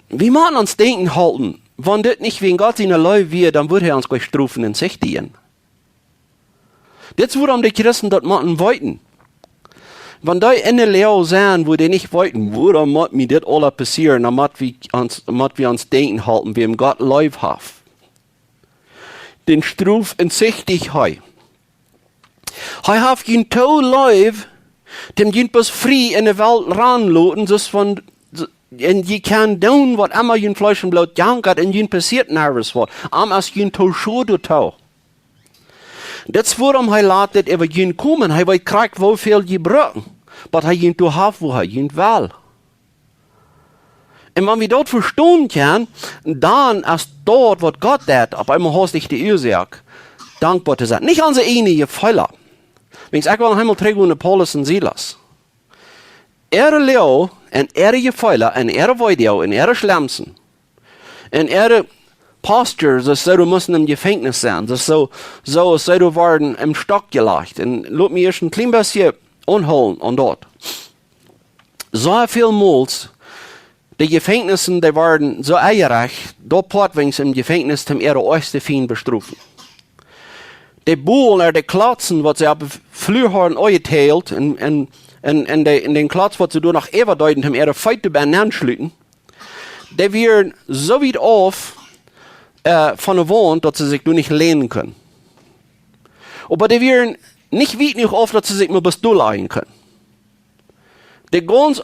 wie motten ons denkjen halpen, wan dit nich wäajen Gott siene Leew wia, dan wudd hee ons nich strofen un sichtigen. Dit es, wuarom de Christen daut motten weeten. Wan dee en de Loag sent, wua dee nich weeten, wuarom mott mie dit aules passieren, dan mott wie ons, mott wie ons denkjen halpen, wäm Gott leef haft. Dän stroft un sichtich hee. Hee haft junt too leef, daut hee junt bloos frie en de Welt ran lot, soo aus wan, un jie kjennen doonen, waut emma jun Fleesch un Bloot jankat, un junt passieet nuscht waut. Am es junt too schod doatoo. Dit es, wuarom hee lat dit äwa junt komen. Hee weet krakjt, woo väl jie brucken, waut hee junt doa haft, wua hee junt well. Un wan wie daut vestonen kjennen, dan es daut, waut Gott deit, opp eemol haft de Uasoak, dankboa to sennen. Nich onse ieejne Jefeela. Wiels ekj well noch eemol trigjgonen no Paulus un Silas. Äare Loag un äare Jefeela un äare Weedoag un äare Schlemsen un äare posture, soo aus see doa musten em Jefenkjnis sennen, soo, soo, soo aus see doa worden em Stock jelajcht. Un lot mie ieescht een kjlien bät aunhoolen aun daut. Soo väl Mol, de Jefenkjnissen, dee worden soo enjerecht, daut Poatwinks em Jefenkjnis toom äare ieeschte Fiend bestrofen. De Bolen, ooda de Klotzen, waut see opp de Flua hauden aunjeteelt, un, un, un, un de, un dän Klotz, waut see doa noch äwadeeden, toom äare Feet doa benn nenschluten, dee wieren soo wiet auf, äh, von de Waunt, daut see sikj doa nich länen kunnen. Oba dee wieren nich wiet jenuach auf, daut see sikj mau bloos dollajen kunnen. De gaunz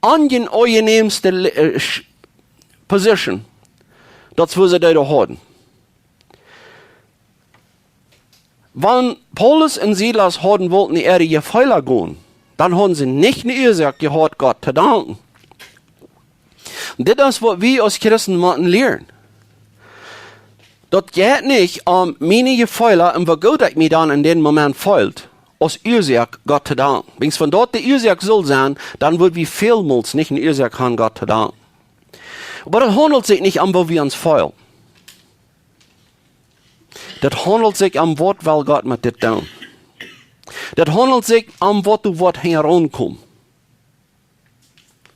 aunjenämste Le-, äh, Sch-, Position, daut es, woo see dee hauden. Wan Paulus un Silas hauden wullt no äare Jefeela gonen, dan hauden see nich ne Uasoak jehaut, Gott to danken. Dit es, waut wie aus Christen motten lieren. Daut jeit nich om miene Jefeela un woo goot ekj mie dan en dän Moment feelt, aus Uasoak Gott to danken. Wiels wan daut de Uasoak sull sennen, dan wudd wie välmols nich ne Uasoak haben, Gott to danken. Oba daut haundelt sikj nich om, woo wie ons feelen. Daut haundelt sikj om, waut well Gott met dit doonen. Daut haundelt sikj om, waut doa woat hinjaraun komen.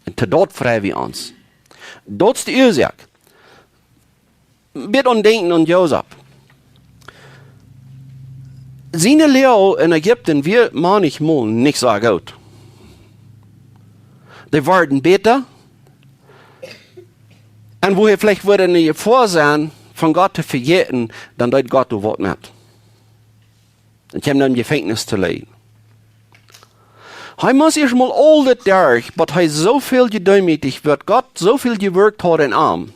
Un to daut frei wie ons. Daut es de Uasoak. Bitte aun denkjen aun Josef. Siene Läwen en Ägipten wieren mau nich mol nich soo goot. Dee worden bäta. Un woo hee veleicht wudd en de Jefoa sennen, von Gott to vejäten, dan deed Gott doa waut met. Un kjeem dan em Jefenkjnis to läwen. Hee must ieescht mol aul dit derch, waut hee soo väl jedeemootijt wort, Gott soo väl jewirkjt haud en am,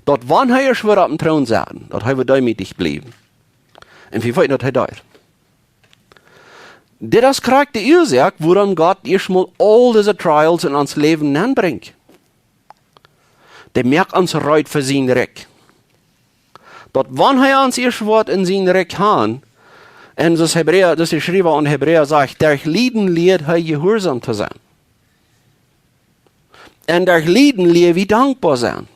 daut wan hee ieescht wada oppem Troon saut, daut hee wada deemootich bleef. Un wie weeten, daut hee deed. Dit es krakjt de Uasoak, wuarom Gott ieescht mol aul dise Trials en ons Läwen nenbrinjt. Dee moakt ons reed fa sien Rikj. Daut wan hee ons ieescht woat en sien Rikj han, un soo aus Hebräa, soo aus de Schriewa aun Hebräa sajcht, derch Lieden lieet hee jehuarsom to sennen. Un derch Lieden lieet wie dankboa sennen.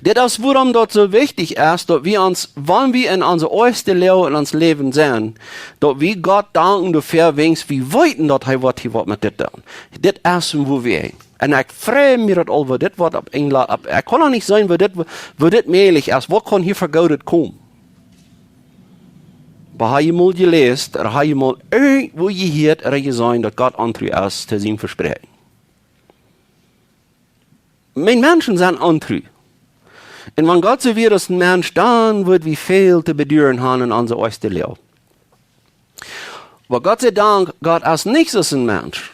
Dit es wuarom daut soo wichtich es, daut wie ons, wan wie en onse ieeschte Läwen en ons Läwen sent, daut wie Gott danken doafäa, wiels wie weeten, daut hee waut, hee waut met dit deit. Dit es, woo wie. Un ekj frei mie daut aul, woo dit woat opp Enjlisch, opp, ekj kaun noch nich seenen, woo dit, woo dit mäajlich es. Waut kaun hia fa Goodet komen? Oba hab jie mol jeläst, ooda hab jie mol irjentwua jehieet, ooda jeseenen, daut Gott ontru es to sien Vespräakjen? Miene Menschen sent ontru. Un wan Gott soo wia aus een Mensch, dan wudd wie väl to beduaren haben en onse ieeschte Läwen. Oba Gott sei Dank, Gott es nich soo aus een Mensch.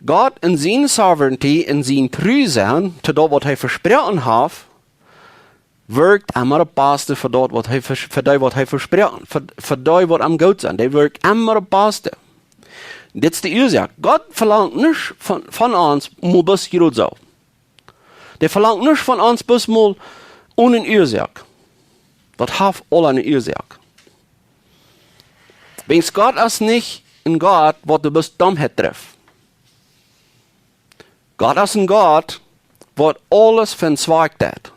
Gott en siene Sovereignty, en sien Tru sennen, to daut waut hee vesproaken haft, wirkjt emma daut baste fa daut, waut hee ves-, fa dee, waut hee vesproaken, fa, fa dee, waut am goot sent. Dee wirkjt emma daut baste. Dit es de Uasoak. Gott velangt nuscht von, von ons, mau bloos jrod soo. Dee velangt nuscht von ons, bloos mau onen Uasoak. Daut haft aul eene Uasoak. Wiels Gott es nich een Gott, waut de Bestemtheit trifft. Gott es een Gott, waut aules fa een Zwakj deit.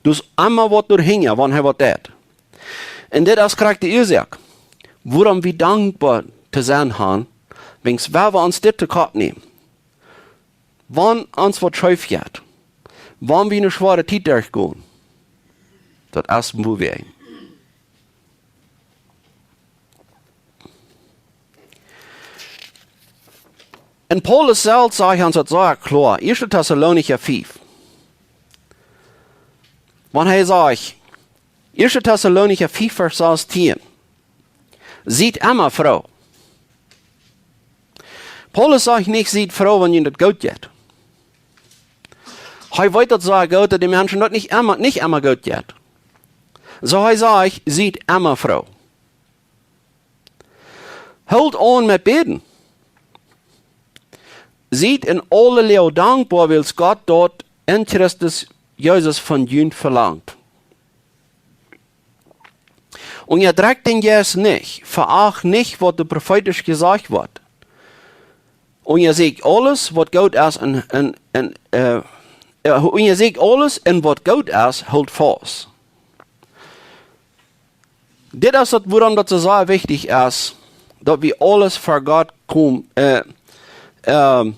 Doa es emma waut doahinja, wan hee waut deit. Un dit es krakjt de Uasoak, wuarom wie dankboa to sennen haben, wiels wan wie ons dit to Kopp nämen, wan ons waut scheef jeit, wan wie eene schwoare Tiet derchgonen, daut es, woo wie. Un Paulus selfst sajcht ons daut sea kloa, Ieeschte Tessalonicha fiew. Wan hee sajcht, Ieeschte Tessalonicha fiew, Varsch sastieen: Siet emma froo. Paulus sajcht nich, siet froo, wan junt daut goot jeit. Hee weet daut sea goot, daut de Menschen daut nich emma, nich emma goot jeit. Soo hee sajcht, siet emma froo. Hoolt aun met bäden. Siet en aule Läagen dankboa, wiels Gott daut en Christus Jesus von junt velangt. Unjadrekjt dän Jeist nich, veacht nich, waut doa profeetisch jesajcht woat. Unjasieekjt aules, waut goot es, un, un, un, äh, äh, unjasieekjt aules, un waut goot es, hoolt faust. Dit es daut, wuarom daut soo sea wichtich es, daut wie aules ver Gott komen, äh, ähm,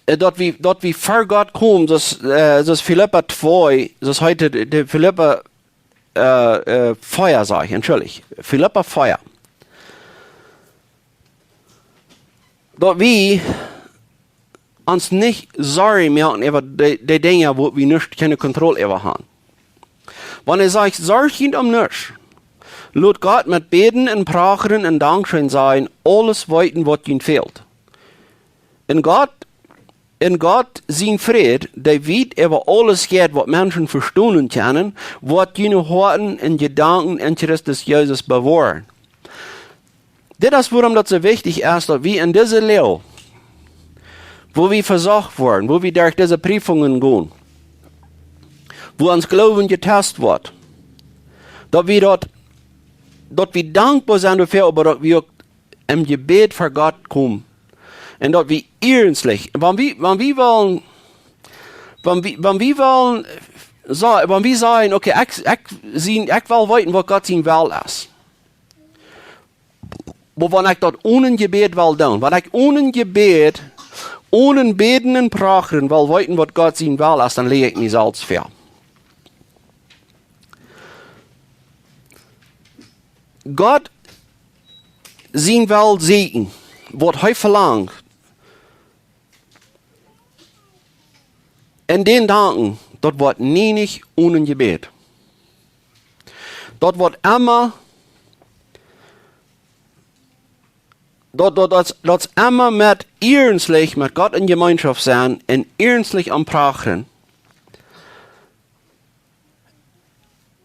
äh, daut wie, daut wie ver Gott komen, soo aus, äh, soo aus Filippa twee, soo aus hee de, de Filippa, äh, äh, vea sajcht, entschuldicht, Filippa vea. daut wie ons nich sorjen moaken äwa de, de Dinja, wua wie nich kjeene Kontroll äwa haben. Wan hee sajcht, sorjt junt om nuscht, lot Gott met Bäden un Prachren un Dankscheen sajen aules weeten, waut junt fält. Un Gott, un Gott sien Fräd, dee wiet äwa aules jeit, waut Menschen vestonen kjennen, woat june Hoaten un Jedanken en Christus Jesus bewoaren. Dit es wuarom daut soo wichtich es, daut wie en dise Loag, wua wie vesocht woaren, wua wie derch dise Prüfungen gonen, wua ons Gloowen jetest woat, daut wie daut, daut wie dankboa sent doafäa, oba daut wie uk em Jebäd ver Gott komen. Un daut wie iernstlich, wan wie, wan wie wellen, wan wie, wan wie wellen, sa-, wan wie sajen, okay, ekj, ekj, sien, ekj well weeten, waut Gott sien Well es. Oba wan ekj daut onen Jebäd well doonen, wan ekj onen Jebäd, onen Bäden un Prachren well weeten, waut Gott sien Well es, dan läaj ekj mie selfst ver. Gott sien Well sieekjen, waut hee velangt, un dän danken, daut woat nie nich onen Jebäd. Daut woat emma, daut, daut, daut, daut emma met iernstlich met Gott en Jemeenschoft sennen un iernstlich aum Prachren.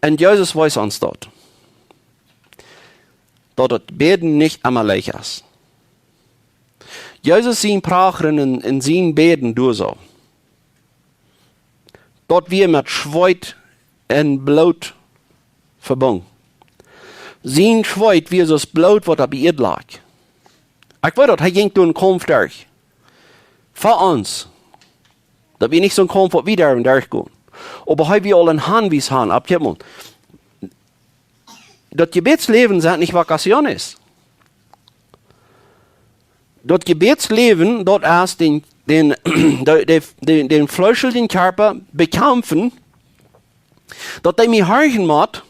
Un Jesus wees ons daut, daut daut Bäden nich emma leicht es. Jesus sien Prachren un, un sien Bäden doa soo, daut wia met Schweet un Bloot vebungen. Sien Schweet wia soo aus Bloot, waut opp de Ieed lach. Ekj weet daut, hee jinkj doa een Kaumf derch. Fa ons. Daut wia nich soon Kaumf, waut wie doa derchgonen. Oba hee wia aul een Hanwies han, opp jemaunt. Daut Jebädsläwen sent nich vacaciones. Daut Jebädsläwen, daut es dän, dän, de, de, dän, dän fleeschlichen Kjarpa bekjamfen, daut dee mie horchen mott,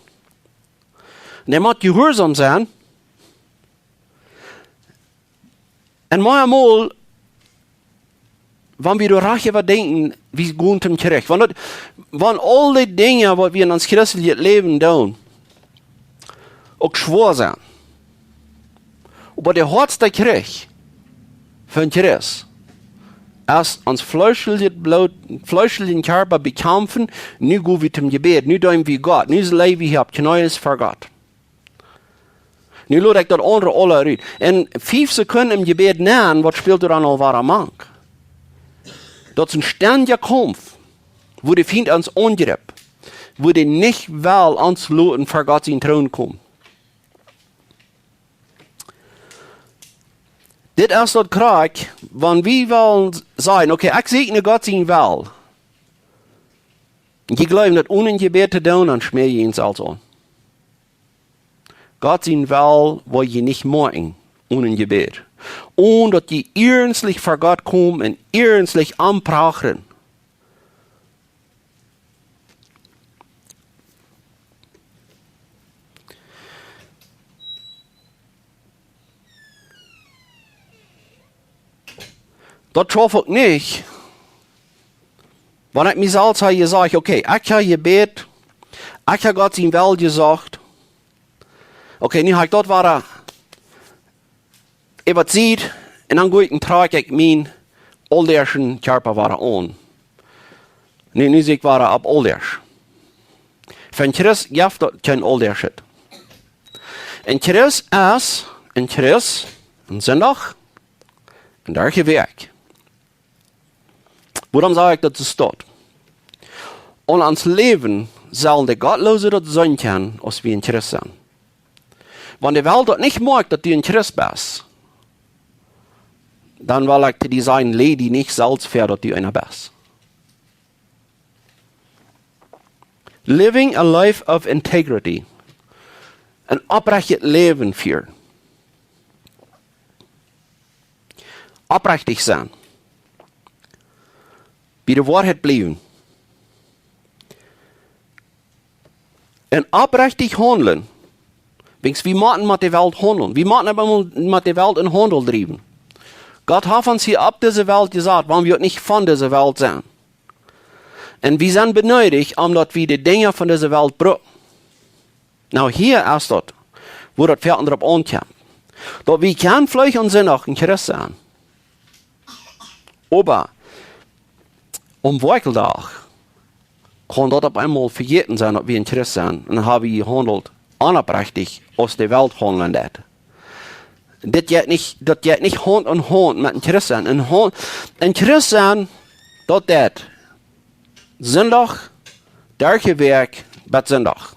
un dee mott jehuarsom sennen. Un mau emol, wan wie doa rajcht äwa denkjen, wie gonen tom Kjrich. Wan daut, wan aul dee Dinja, waut wie en ons christeljet Läwen doonen, uk schwoa sent. Oba de hoatste Kjrich fa een Christ es ons fleescheljet Bloot, fleescheljen Kjarpa bekjamfen, nu go wie tom Jebäd, nu deenen wie Gott, nu läj wie hia opp Kjnees ver Gott. Nu lot ekj daut aundre aula rut. En fief Sekunden em Jebäd nenn, waut spält doa dan aul wada mank? Daut es een stendja Kaumf, wua de Fient ons aunjript, wua dee nich well ons loten ver Gott sien Troon komen. Dit es daut krakjt, wan wie wellen sajen, okay, ekj sieekj no Gott sien Well. Jie jleewen daut onen Jebäd to doonen, dan schmäa jie junt selfst aun. Gott sien Well woa jie nich moakjen onen Jebäd. Onen daut jie iernstlich ver Gott komen un iernstlich am prachren. Daut schauf ekj nich. Wan ekj mie selfst ha jesajcht, okay, ekj ha jebät, ekj ha Gott sien Well jesocht. Okay, nu ha ekj daut wada äwa de Sied, un dan go ekj un trakj ekj mien ooldeaschen Kjarpa wada aun. Nu, nu sie ekj wada opp ooldeasch. Fa een Christ jeft daut kjeen ooldeaschet. Een Christ es een Christ, een Sindach, un doa jewäakj. Wuarom saj ekj daut es daut? Aun ons Läwen sellen de Gottloose daut seenen kjennen, aus wie een Christ sent. Wan de Welt daut nich moakjt, daut du een Christ best, dan well ekj to die sajen, läj die nich selfst väa, daut du eena best. Living a life of integrity. Een oprechtet Läwen fieren. Oprechtich sennen. Bie de Woarheit bliewen. Un oprechtich haundlen. Wiels wie motten met de Welt haundlen. Wie motten opp eemol met de Welt een Haundel driewen. Gott haft ons hia opp dise Welt jesat, wan wie uk nich von dise Welt sent. Un wie sent beneedicht, om daut wie de Dinja von dise Welt brucken. Nu, hia es daut, wua daut Fäaten doaropp aunkjemt. Daut wie kjennen veleicht aun Sindach een Christ sennen. Oba aum Woakjeldach kaun daut opp eemol vejäten sennen, daut wie een Christ sent. Un dan hab wie jehaundelt onoprechtich, aus de Welt haundlen deit. Dit jeit nich, daut jeit nich Haunt aun Haunt met een Christ sennen. Een Haunt, een Christ sennen, daut deit Sindach, derch de Wäakj, bat Sindach.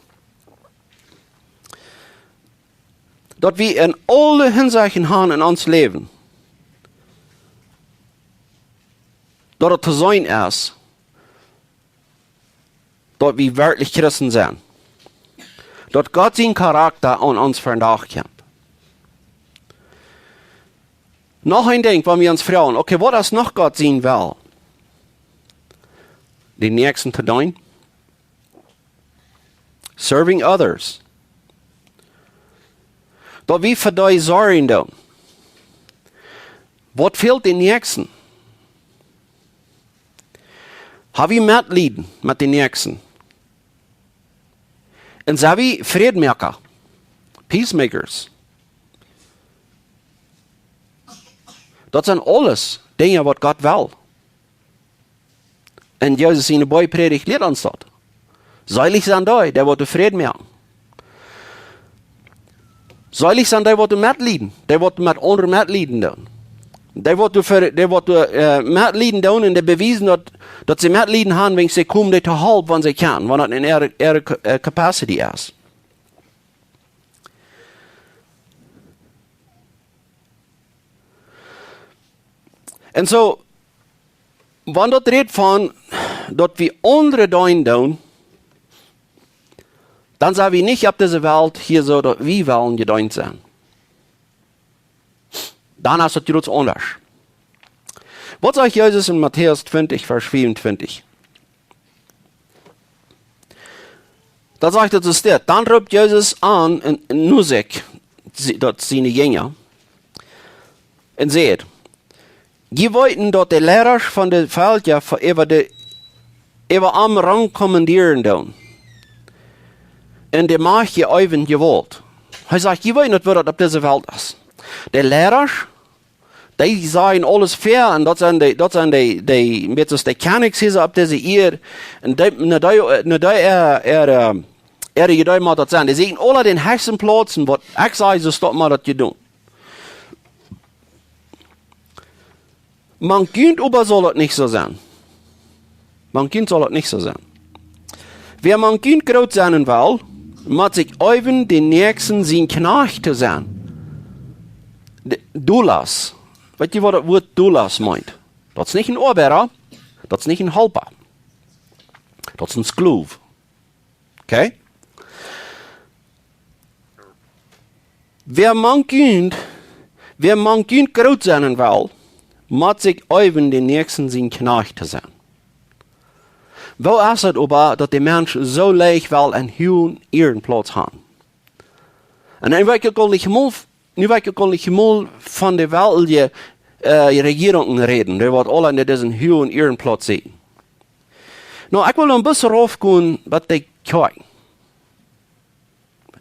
Daut wie en aule Hinsechten haben en ons Läwen, daut et to seenen es, daut wie werkjlich Christen sent. Daut Gott sien Charakta aun ons vondoag kjemt. Noch een Dinkj, wan wie ons froagen, okay, waut es noch Gott sien Well? De Näakjsten to deenen. Serving others. Daut wie fa dee sorjen doonen. Waut fält de Näakjsten? Hab wie Metleet met de Näakjsten? Un sent wie Frädmoaka? Peacemakers. Daut sent aules Dinja, waut Gott well. Un Jesus siene Boajch Prädicht lieet ons daut. Seelich sent dee, dee waut Fräd moaken. Seelich sent dee, waut Metleet, dee waut met aundre Metleet doonen. Dee waut, dee waut, äh, Metleet doonen un dee bewiesen daut, daut see Metleet haben, wan see komen, dee to halpen, wan see kjennen, wan daut en äare, äare, äh, capacity es. Un soo, wan daut rät von daut wie aundre deenen doonen, dan sent wie nich opp dise Welt hia soo daut wie wellen jedeent sennen. Dan es daut jrods aundasch. Waut sajcht Jesus en Matäus twintich, Varsch vea un twintich? Dan sajcht et soo, steit. Dan roopt Jesus aun un, un no sikj, sie-, daut siene Jinja, un sajcht: "Jie weeten, daut de Leidasch von de Velkja fa-, äwa de, äwa am Rang kommandieren doonen, un de Macht jeewen Jewault." Hee sajcht, jie weeten, daut woo daut opp dise Welt es. De Leidasch, dee sajen aules väa, un daut sent de, daut sent de, de, met soo de Kjennichs hia opp dise Ieed, un dee, no dee, no dee, äh, äa, äh, äa Jedeem mott daut sennen. Dee sieekjen aula dän hechsten Plauz, un waut ekj saj, soo woat daut jedonen. Mank junt oba saul daut nich soo sennen. Mank junt saul daut nich soo sennen. Wäa mank junt groot sennen well, mott sikj eewen, dän Näakjsten sien Kjnajcht to sennen. De, doulos. Weet jie, waut daut Wuat doulos meent? Daut es nich een Oabeida, daut es nich een Halpa. Daut es een Sklow. Okay? Wäa mank junt, wäa mank junt groot sennen well, mott sikj eewen, dän Näakjsten sien Kjnajcht to sennen. Woo es et oba, daut de Mensch soo leicht well een huagen Ierenplauz haben? Un dan weet ekj uk aul nich mol, nu weet ekj uk aul nich mol von de weltliche, äh, Rejierungen räden, dee waut aula en disen huagen Ierenplauz sennen. Nu, ekj well noch een bät raufgonen waut de Kjoakj.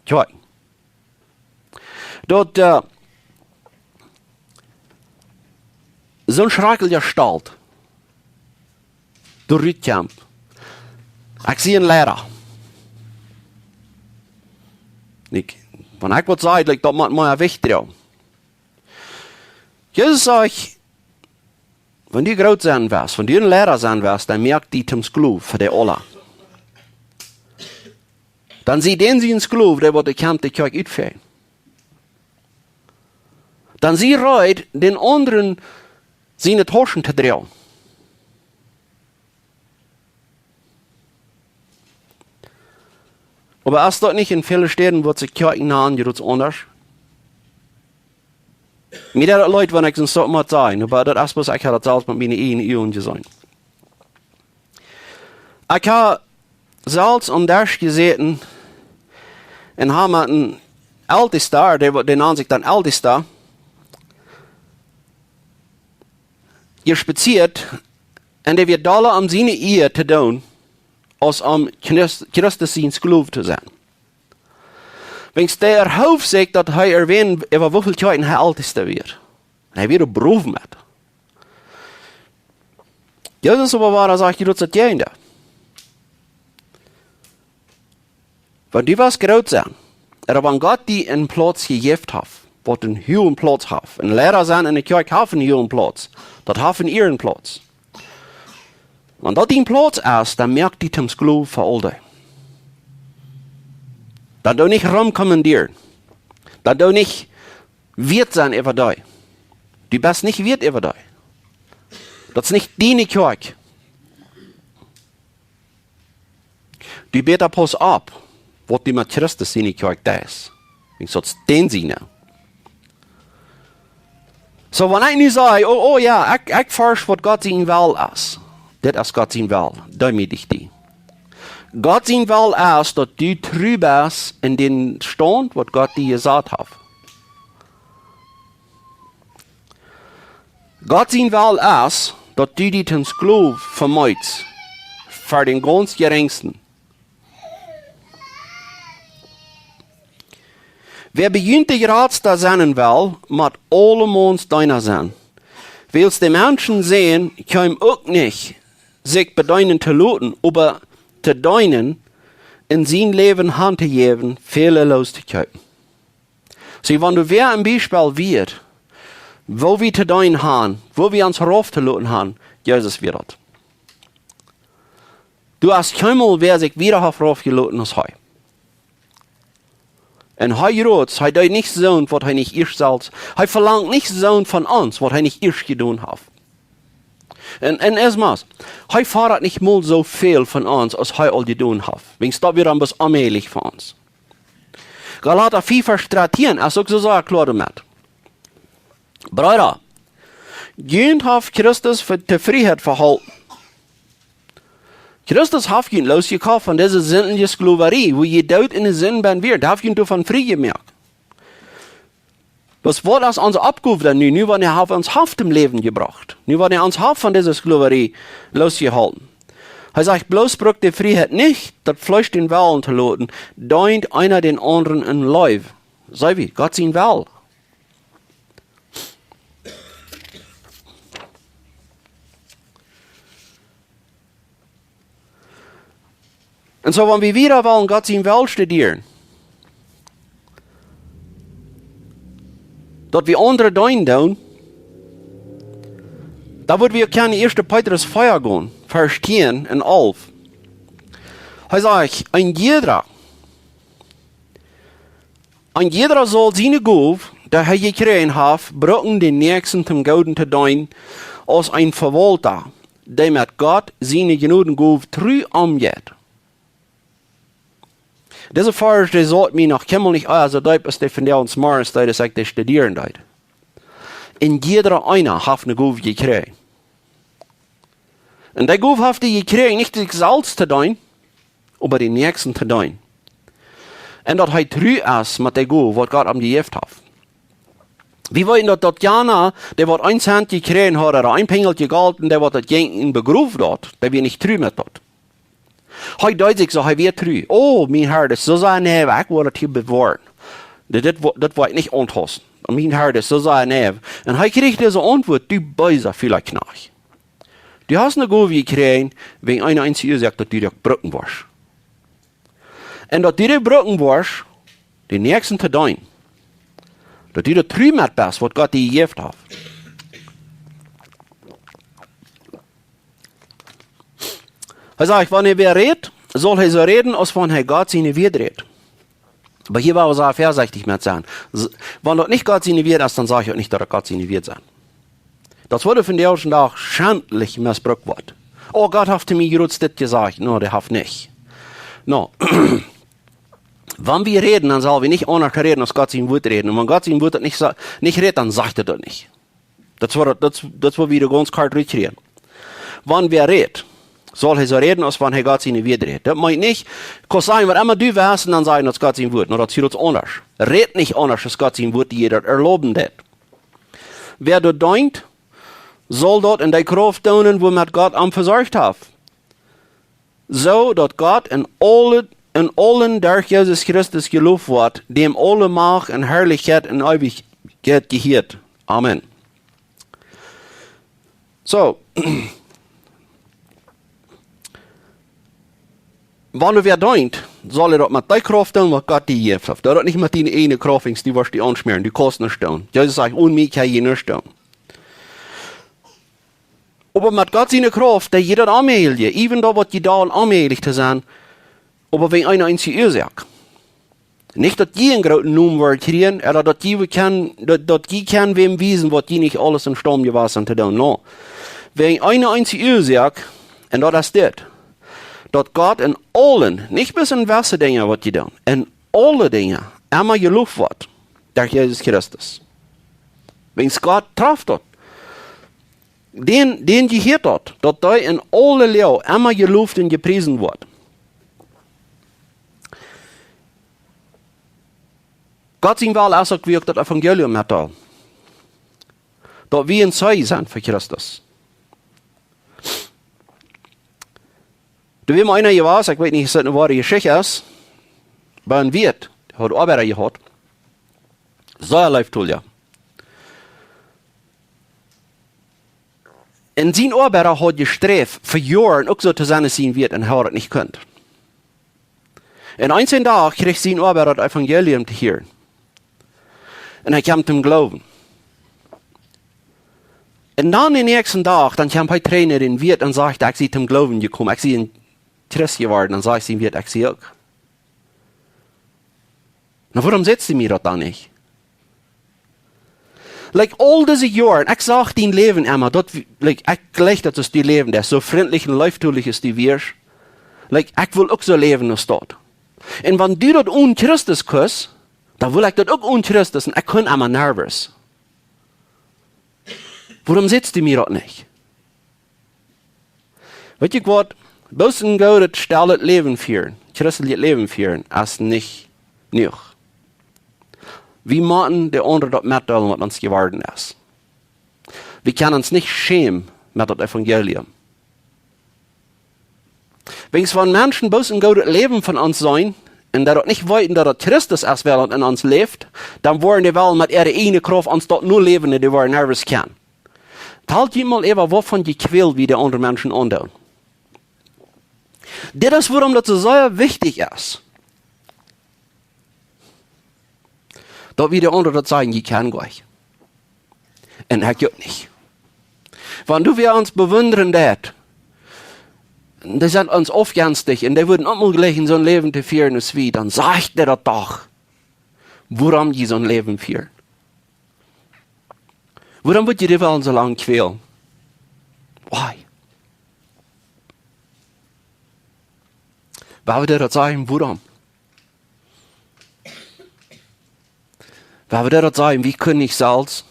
Kjoakj. Daut, äh, soon schrakjlicha Stolt doa rutkjemt. Ekj sie een Leida. Ekj, wan ekj waut saj, like, daut mott mea Jewicht droagen. Jesus sajcht, wan du groot sennen west, wan du een Leida sennen west, dan moak die toom Sklow fa dee aula. Dan sie dän sien Sklow, dee waut de Kjoakj utfält. Dan sie reed, dän aundren siene Tauschen to droagen. Oba es daut nich en väle Städen, waut sikj Kjoakjen nanen, jrods aundasch? Mie deit daut leet, wan ekj soont mott sajen, oba daut es bloos, ekj hab daut selfst met miene ieejne Uagen jeseenen. Ekj hab selfst aum Desch jesäten un hab met een Eltesta, dee, dee nand sikj dan Eltesta, jespazieet un dee wia dolla om siene Ea to doonen, aus om Christ-, Christus sien Sklow to sennen. Wiels dee erhoof sikj, daut hee erwähnen, äwa woo väl Kjoakjen hee Eltesta wia. Un hee wia doa brow met. Jesus oba wada sajcht: "Jie doot daut Jäajendeel. Wan du west groot sennen, ooda wan Gott die een Plauz jejäft haft, waut een huagen Plauz haft, een Liera sennen enne Kjoakj haft een huagen Plauz, daut haft een Ierenplauz. Wan daut dien Plauz es, dan moak die toom Sklow fa aul dee. Dan doo nich romkommandieren. Dan doo nich wieet sennen äwa dee. Du best nich wieet äwa dee. Daut es nich diene Kjoakj. Du bäta pauss opp, waut du met Christus siene Kjoakj deist. Wiels daut es dän siene." Soo, wan ekj nu saj: "Oh, oh jo, ekj, ekj forsch, waut Gott sien Well es." Dit es Gott sien Well, deemootich die. Gott sien Well es, daut du tru best en dän Staunt, waut Gott die jesat haft. Gott sien Well es, daut du die toom Sklow vemeetst, fa dän gaunz Jerinjsten. Wäa bie junt de jratsta sennen well, mott aulemaun's Deena sennen. Wiels de Menschensän kjeem uk nich, sikj bedeenen to loten, oba to deenen un sien Läwen hantojäwen, väle looss to kjeepen. See, wan doa wäa een Biespel wia, woo wie to deenen han, woo wie ons rauf to loten han, Jesus wia daut. Doa es kjeenmol wäa sikj wieda haft rauf jeloten aus hee. Un hee jrod, hee deed nich soont, waut hee nich ieescht selfst, hee velangt nich soont von ons, waut hee nich ieescht jedonen haft. Un, un es mau, hee fodat nich mol soo väl von ons, aus hee aul jedonen haft. Wiels daut wia dan bloos onmäajlich fa ons. Galata fief Varsch dartieen es uk soo sea kloa doamet. Breeda, junt haft Christus fa, to Frieheit veholpen. Christus haft junt loosjekoft von dise sindje Sklowarie, wua jie doot enne Sind benen wieren. Dee haft junt doavon frie jemoakt. Bloos waut es onse Oppgow dan nu, nu wan hee haft ons haft em Läwen jebrocht? Nu wan hee ons haft von dise Sklowarie loosjeholpen. Hee sajcht: "Bloos brukt de Frieheit nich, daut Fleesch dän Wellen to loten, deent eena dän aundren en Leew." See wie, Gott sien Well. Un soo, wan wie wieda wellen Gott sien Well studieren, daut wie aundre deenen doonen, dan wudd wie uk kjennen ieeschte Petrus vea gonen, Varsch tieen un alf. Hee sajcht: "Een jiedra, een jiedra saul siene Gow, dee hee jekjräajen haft, brucken, dän Näakjsten toom Gooden to deenen, aus een Vewaulta, dee met Gott siene Jnodengow tru omjeit." Dise Varsch, dee saut mie noch kjeenmol nich, ah, soo deep aus dee vondoag zemorjes, daut ekj dee studieren deed. Un jiedra eena haft eene Gow jekjräajen. Un dee Gow haft hee jekjräajen, nich sikj selfst to deenen, oba dän Näakjsten to deenen. Un daut hee tru es met dee Gow, waut Gott am jejäft haft. Wie weeten daut, daut jana, dee waut een Cent jekjräajen haud, ooda een Pinjel Golt, un dee waut daut jinkj un begroow daut, dee wia nich tru met daut. Hee deed sikj soo, hee wia tru. Oh, mien Herr, daut es soo sea neiw, ekj well daut hia bewoaren. Dit, dit, wo-, dit well ekj nich auntauschen. Mien Herr, daut es soo sea neiw. Un hee kjrieech dise Auntwuat: "Du beesa, fula Kjnajcht. Du hast eene Gow jekjräajen, wäajen eene eensje Uasoak, daut du dee brucken woascht. Un daut du dee brucken woascht, dän Näakjsten to deenen. Daut du doa tru met best, waut Gott die jejäft haft." Hee sajcht: "Wan wäa rät, saul hee soo räden, aus wan hee Gott siene Wieed rät." Oba hia woa wie sea väasechtich met sennen. S-, wan daut nich Gott siene Wieed es, dan saj ekj uk nich, daut daut Gott siene Wieed sent. Daut woat vondoag dän Dach schentlich mesbrukt woat. "Oh, Gott haft to mie jrods dit jesajcht." No, dee haft nich. No. Wan wie räden, dan sell wie nich aundasch räden aus Gott sien Wuat räden. Un wan Gott sien Wuat daut nich sa-, nich rät, dan sajcht hee daut nich. Daut es waut, daut, daut es waut wie doa gaunz kort rutkjrieen. Wan wäa rät, saul hee soo räden, aus wan hee Gott siene Wieed rät. Daut meent nich, kaust sajen, waut emma du west, un dan sajen, daut es Gott sien Wuat. No, daut es hia aundasch. Rät nich aundasch aus Gott sien Wuat, dee daut erlauben deit. Wäa doa deent, saul daut en dee Krauft doonen, wuamet Gott am vesorcht haft. Soo daut Gott en aule, en aulen derch Jesus Christus jeloft woat, däm aule Macht un Harlichkjeit en Eewichkjeit jehieet. Amen. Soo, wan du wäa deent, saul hee daut met dee Krauft doonen, waut Gott die jejäft haft. Doo daut nich met diene ieejne Krauft, wiels du woascht die aunschmäaren, du kaust nuscht doonen. Jesus sajcht: "Onen mie kjenn jie nuscht doonen." Oba met Gott siene Krauft, dee jeit daut onmäajlich, even daut, waut jie doonen, onmäajlich to sennen, oba wäajen eene eensje Uasoak. Nich daut jie een grooten Nomen woaren kjrieen, ooda daut jie kjennen, daut, daut jie kjennen wäm wiesen, waut jie nich aules em Staum jewast sent to doonen. Nä. Wäajen eene eensje Uasoak, un daut es dit: daut Gott en aulen, nich bloos en jewesse Dinja, waut jie doonen, en aule Dinja, emma jeloft woat derch Jesus Christus. Wiels Gott traft daut. Dän, dän jehieet daut, daut dee en aule Loag emma jeloft un jepriest woat. Gott sien Wellen es uk, wie uk daut Evangelium metdeelen, daut wie een Zeijen sent fa Christus. Doa wia mol eena jewast, ekj weet nich, aus daut eene woare Jeschicht es, bie een Wirt, dee haud Oabeida jehaut. Sea leeftolja. Un sien Oabeida haud jesträft, fa Joaren uk soo to sennen aus sien Wirt, un haud daut nich kunt. Un eens een Dach kjrieech sien Oabeida daut Evangelium to hieren. Un hee kjeem toom Gloowen. Un dan dän näakjsten Dach, dan kjeem hee trigj no dän Wirt un säd: "Ekj sie toom Gloowen jekomen, ekj sie een Christ jeworden." Dan säd sien Wirt: "Ekj sie uk." "Na, wuarom sajchst du mie daut dan nich?" Like, aul dise Joaren, ekj sach dien Läwen emma, daut, like, ekj jleich daut du läwen deist, soo frintlich un leeftolich aus du wieescht. Like, ekj well uk soo läwen aus daut. Un wan du daut onen Christus kaust, dan well ekj daut uk onen Christus, un ekj kunn emma nervous. Wuarom sajchst du mie daut nich? Weetst du waut? Bloos een goodet, stellet Läwen fieren, christeljet Läwen fieren, es nich jenuach. Wie motten de aundre daut metdeelen, waut ons jeworden es. Wie kjennen ons nich schämen met daut Evangelium. Wiels wan Menschen bloos een goodet Läwen von ons seenen, un daut nich weeten, daut daut Christus es, wäa daut en ons läft, dan woaren dee wellen met äare ieejne Krauft ons daut noläwen, un dee woaren nervous kjennen. Talt jie mol äwa, waut fa een Jekwäl wie de aundre Menschen aundoonen. Dit es wuarom daut soo sea wichtich es, daut wie de aundre daut sajen: "Jie kjennen goanich. Un ekj uk nich." Wan du wäa ons bewundren deist, dee sent ons aufjenstich, un dee wudden uk mol jleichen, soon Läwen to fieren aus wie, dan saj dee daut doch, wuarom jie soon Läwen fieren. Wuarom woa jie dee wellen soo lang kwälen? Why? Woa wie daut sajen, wuarom? Woa wie daut sajen, wie kjennen nich selfst,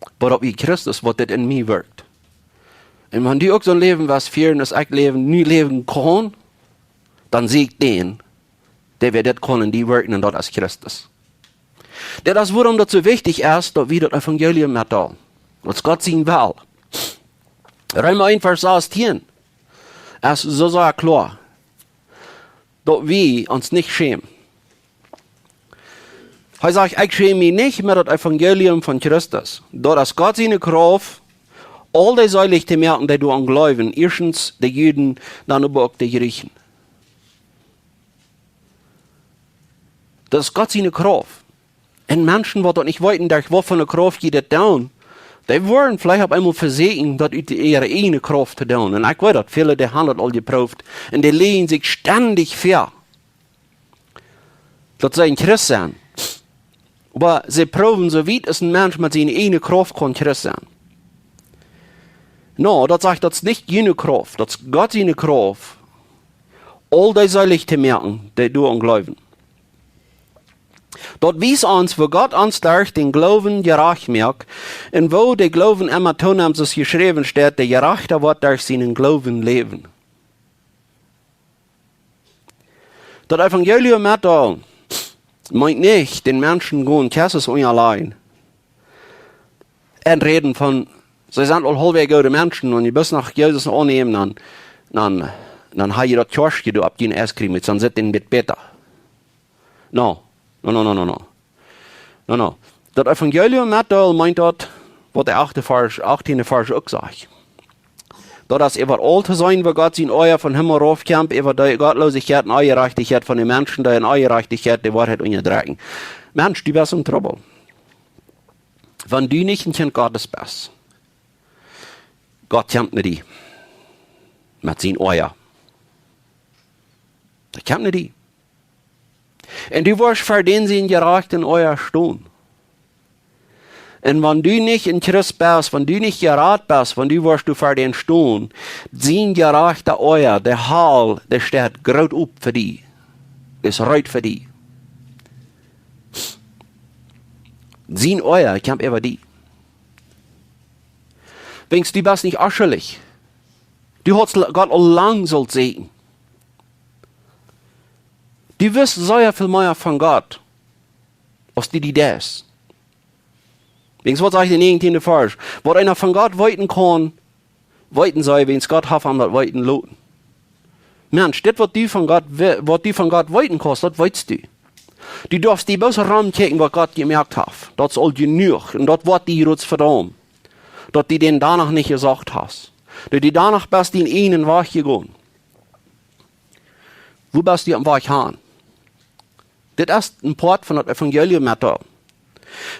oba daut wia Christus, waut dit en mie wirkjt. Un wan du uk soon Läwen west fieren, aus ekj läwen, nu läwen kaun, dan sie ekj dän, dee wia dit kaun en die wirkjen, un daut es Christus. Dit es wuarom daut soo wichtich es, daut wie daut Evangelium metdeelen. Daut es Gott sien Wellen. Reema eent Varsch sastieen es soo sea kloa, daut wie ons nich schämen. Hee sajcht: "Ekj schäm mie nich met daut Evangelium von Christus. Daut es Gott siene Krauft, aul dee seelich to moaken, dee doaraun jleewen, ieeschtens de Juden, dan oba uk de Jrieechen." Daut es Gott siene Krauft. Un Menschen, waut daut nich weeten, derch waut fa eene Krauft jie daut doonen, dee woaren veleicht opp eemol vesieekjen, daut ut äare ieejne Krauft to doonen. Un ekj weet daut, väle, dee haben daut aul jeprooft. Un dee läajen sikj stendich väa, daut see een Christ sent. Oba see proowen soo wiet aus een Mensch met siene ieejne Krauft kaun Christ sennen. Nä, daut sajcht, daut es nich june Krauft, daut es Gott siene Krauft, aul dee seelich to moaken, dee doaraun jleewen. Daut wiest ons, woo Gott ons derch dän Gloowen jerajcht moakt, un woo de Gloowen emma toonemt, soo aus jeschräwen steit: "De Jerajchta woat derch sienen Gloowen läwen." Daut Evangelium metdeelen meent nich dän Menschen gonen Kjessels unjaleien un räden von See sent aul haulwäajes goode Menschen, un jie bloos noch Jesus aunnämen, dan, dan, dan ha jie daut Kjoaskje doa opp dien Ice Cream, dan sitt et een bät bäta. No, no, no, no, no, no. No, no. Daut Evangelium metdeelen meent daut, waut de achte Varsch, achtiende Varsch uk sajcht. Daut es äwaraul to seenen, wua Gott sien Oaja vom Himmel rauf kjemt, äwa de Gottloosichkjeit un Onjerajchtichkjeit von de Menschen, dee en Onjerajchtichkjeit de Woarheit unjadrekjen. Mensch, du best en Trubbel. Wan du nich een Kjint Gottes best, Gott kjemt no die met sien Oaja. Dee kjemt no die. Un du woascht ver dän sien jerajchtet Oaja stonen. Un wan du nich een Christ best, wan du nich jerat best, wan du woascht du ver dän stonen, sien jerajchtet Oaja, de Hal, dee steit groot op fa die, es reed fa die. Sien Oaja kjemt äwa die. Wiels du best nich onschuldich. Du haudst Gott aul lang sullt seenen. Du wist sea väl mea von Gott, aus du die deist. Wiels waut sajcht de näajentieende Varsch? Waut eena von Gott weeten kaun, weeten see, wiels Gott haft am daut weeten loten. Mensch, dit waut du von Gott we-, waut du von Gott weeten kaust, daut weetst du. Du darfst die bloos romkjikjen, waut Gott jemoakt haft. Daut es aul jenuach. Un daut woat die groot vedaumen, daut du dän doano nich jesocht hast. Daut du doano best dien eenen Wajch jegonen. Wua best du aum Wajch han? Dit es een Poat von daut Evangelium metdeelen.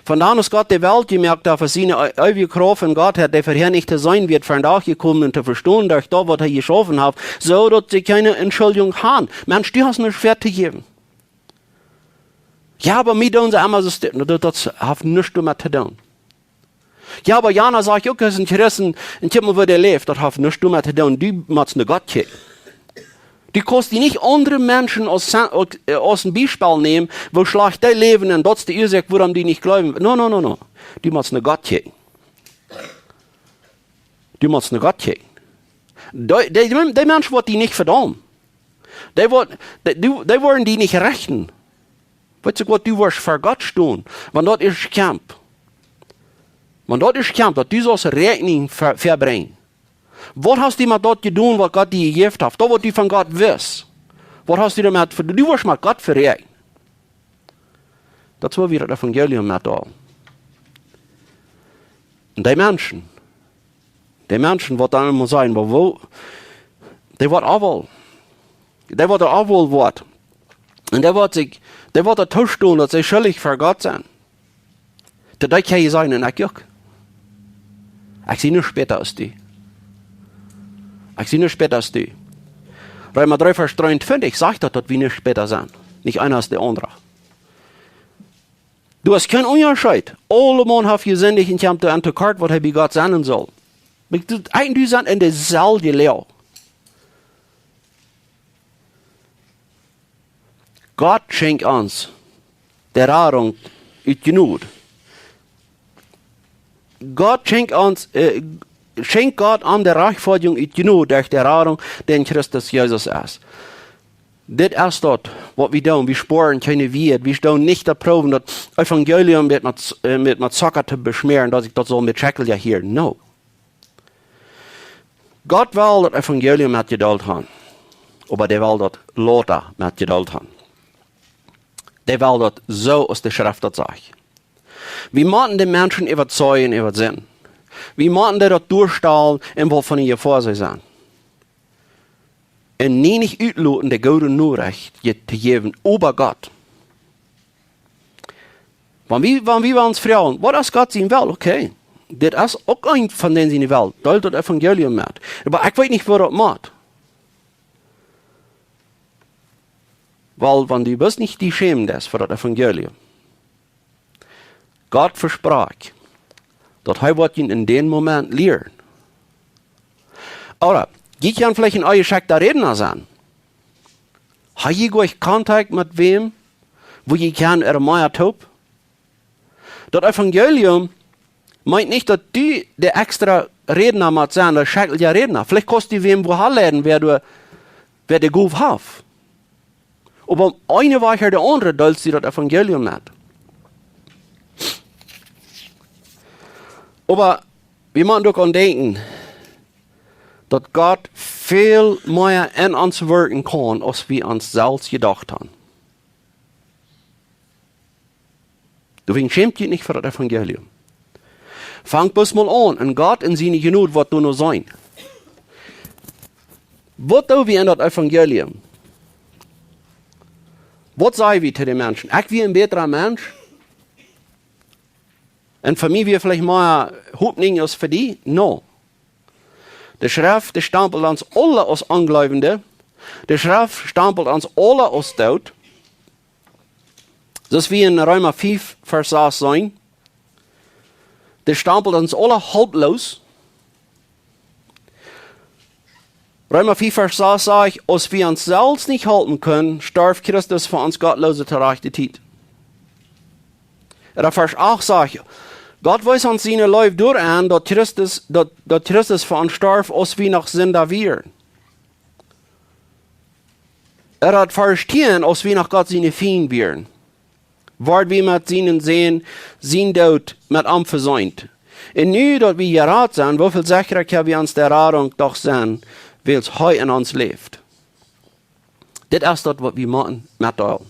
Von doa aus Gott de Welt jemoakt haft, aus siene e-, eewje Krauft un Gottheit, dee verhäa nich to seenen wia, vondoag jekomen un to vestonen derch daut, waut hee jeschaufen haft, soo daut see kjeene Entschuldjunk han. Mensch, du hast nuscht väa to jäwen. Jo, oba mie doonen see emma soo sti-, daut, daut haft nuscht doamet to doonen. Jo, oba jana sajcht uk, aus een Christ, un kjikj mol, woo dee läft, daut haft nuscht doamet to doonen. Du motst no Gott kjikjen. Du kaust die nich aundre Menschen aus Sa-, aus, äh, aus een Biespel nämen, woo schlajcht dee läwen, un daut es de Uasoak, wuarom du nich jleewen. No, no, no, no. Du motst no Gott kjikjen. Du motst no Gott kjikjen. Dee, dee, dee Mensch woat die nich vedaumen. Dee woat, dee, dee, dee woaren die nich rechten. Weetst du waut, du woascht ver Gott stonen, wan daut es Kjamp. Wan daut es Kjamp, daut du saust Räakjnunk ver-, verbrinjen. Waut hast du met daut jedonen, waut Gott die jejäft haft? Daut, waut du von Gott wist. Waut hast du doamet ver-, du woascht met Gott veräakjnen. Daut es woo wie daut Evangelium metdeelen. Un dee Menschen, dee Menschen, waut dan emma sajen, oba woo, dee woat aul, dee woat aul woat. Un dee woat sikj, dee woat daut toostonen, daut see schuldich ver Gott sent. Daut dee kjennen sajen, un ekj uk. Ekj sie nuscht bäta aus du. Ekj sie nuscht bäta aus du. Reema dree Varsch dreeuntwintich sajcht daut, daut wie nuscht bäta sent. Nich eena aus de aundra. Du hast kjeen Unjascheet. Aulemaun haft jesindicht un kjemt doaraun to kort, waut hee bie Gott sennen saul. Ekj, du, ekj un du sent en deeselwje Loag. Gott schenkjt ons de Radunk ut Jnod. Gott schenkjt ons, äh, schenkjt Gott ons de Rajchtfoadjunk ut Jnod derch de Radunk, dee en Christus Jesus es. Dit es daut, waut wie doonen. Wie spoaren kjeene Wieed. Wie doonen nich daut proowen, daut Evangelium met, met, äh, met, met Zocka to beschmäaren, daut ekj daut saul met Schekjel jo hieren. No. Gott well daut Evangelium metjedeelt han. Oba dee well daut lota metjedeelt han. Dee well daut soo, aus de Schreft daut sajcht. Wie motten de Menschen äwazeijen äwa Sind. Wie motten dee daut doastalen un waut von ne Jefoa see sent. Un nie nich utloten, de goode Norecht je to jäwen äwa Gott. Wan wie, wan wie ons froagen, waut es Gott sien Well? Okay, dit es uk eent von dän siene Well. Deelt daut Evangelium met. Oba ekj weet nich, woo daut mott. Well, wan du bloos nich die schämen deist fa daut Evangelium. Gott vesprakjt, daut hee woat die en dän Moment lieren. Ooda, jie kjennen veleicht een onjeschekjta Rädna sennen. Ha jie goanich Kontakt met wäm, wua jie kjennen ermea toop? Daut Evangelium meent nich, daut du de extra Rädna motst sennen, de schekjlja Rädna. Veleicht kaust du wäm wua hanleiden, wäa du, wäa de Gow haft. Oba opp eene Wajch ooda de aundre deelst du daut Evangelium met. Oba Wie motten uk aun denkjen, daut Gott väl mea en ons wirkjen kaun, aus wie ons selfst jedocht haben. Doawäajen schämt junt nich fa daut Evangelium. Fangt bloos mol aun, un Gott en siene Jnod woat doa noch sennen. Waut doo wie en daut Evangelium? Waut saj wie to de Menschen? Ekj wia een bätra Mensch? Un fa mie wia veleicht mea Hopninj aus fa die? No. De Schreft, dee stampelt ons aule aus Onjleewende. De Schreft stampelt ons aule aus doot. Soo aus wie en Reema fief, Varsch sas seenen. Dee stampelt ons aule helploos. Reema fief, Varsch sas sajcht: Aus wie ons selfst nich halpen kunnen, storf Christus fa ons Gottloose to rajchte Tiet. Ooda Varsch acht sajcht: Gott wees ons siene Leew doaraun, daut Christus, daut, daut Christus fa ons storf, aus wie noch Sinda wieren. Ooda Varsch tieen: Aus wie noch Gott siene Fiend wieren, worden wie met sienen Sän sien Doot met am vesient. Un nu daut wie jerat sent, woo väl secha kjenn wie ons de Radunk doch sennen, wiels hee en ons läft. Dit es daut, waut wie motten metdeelen.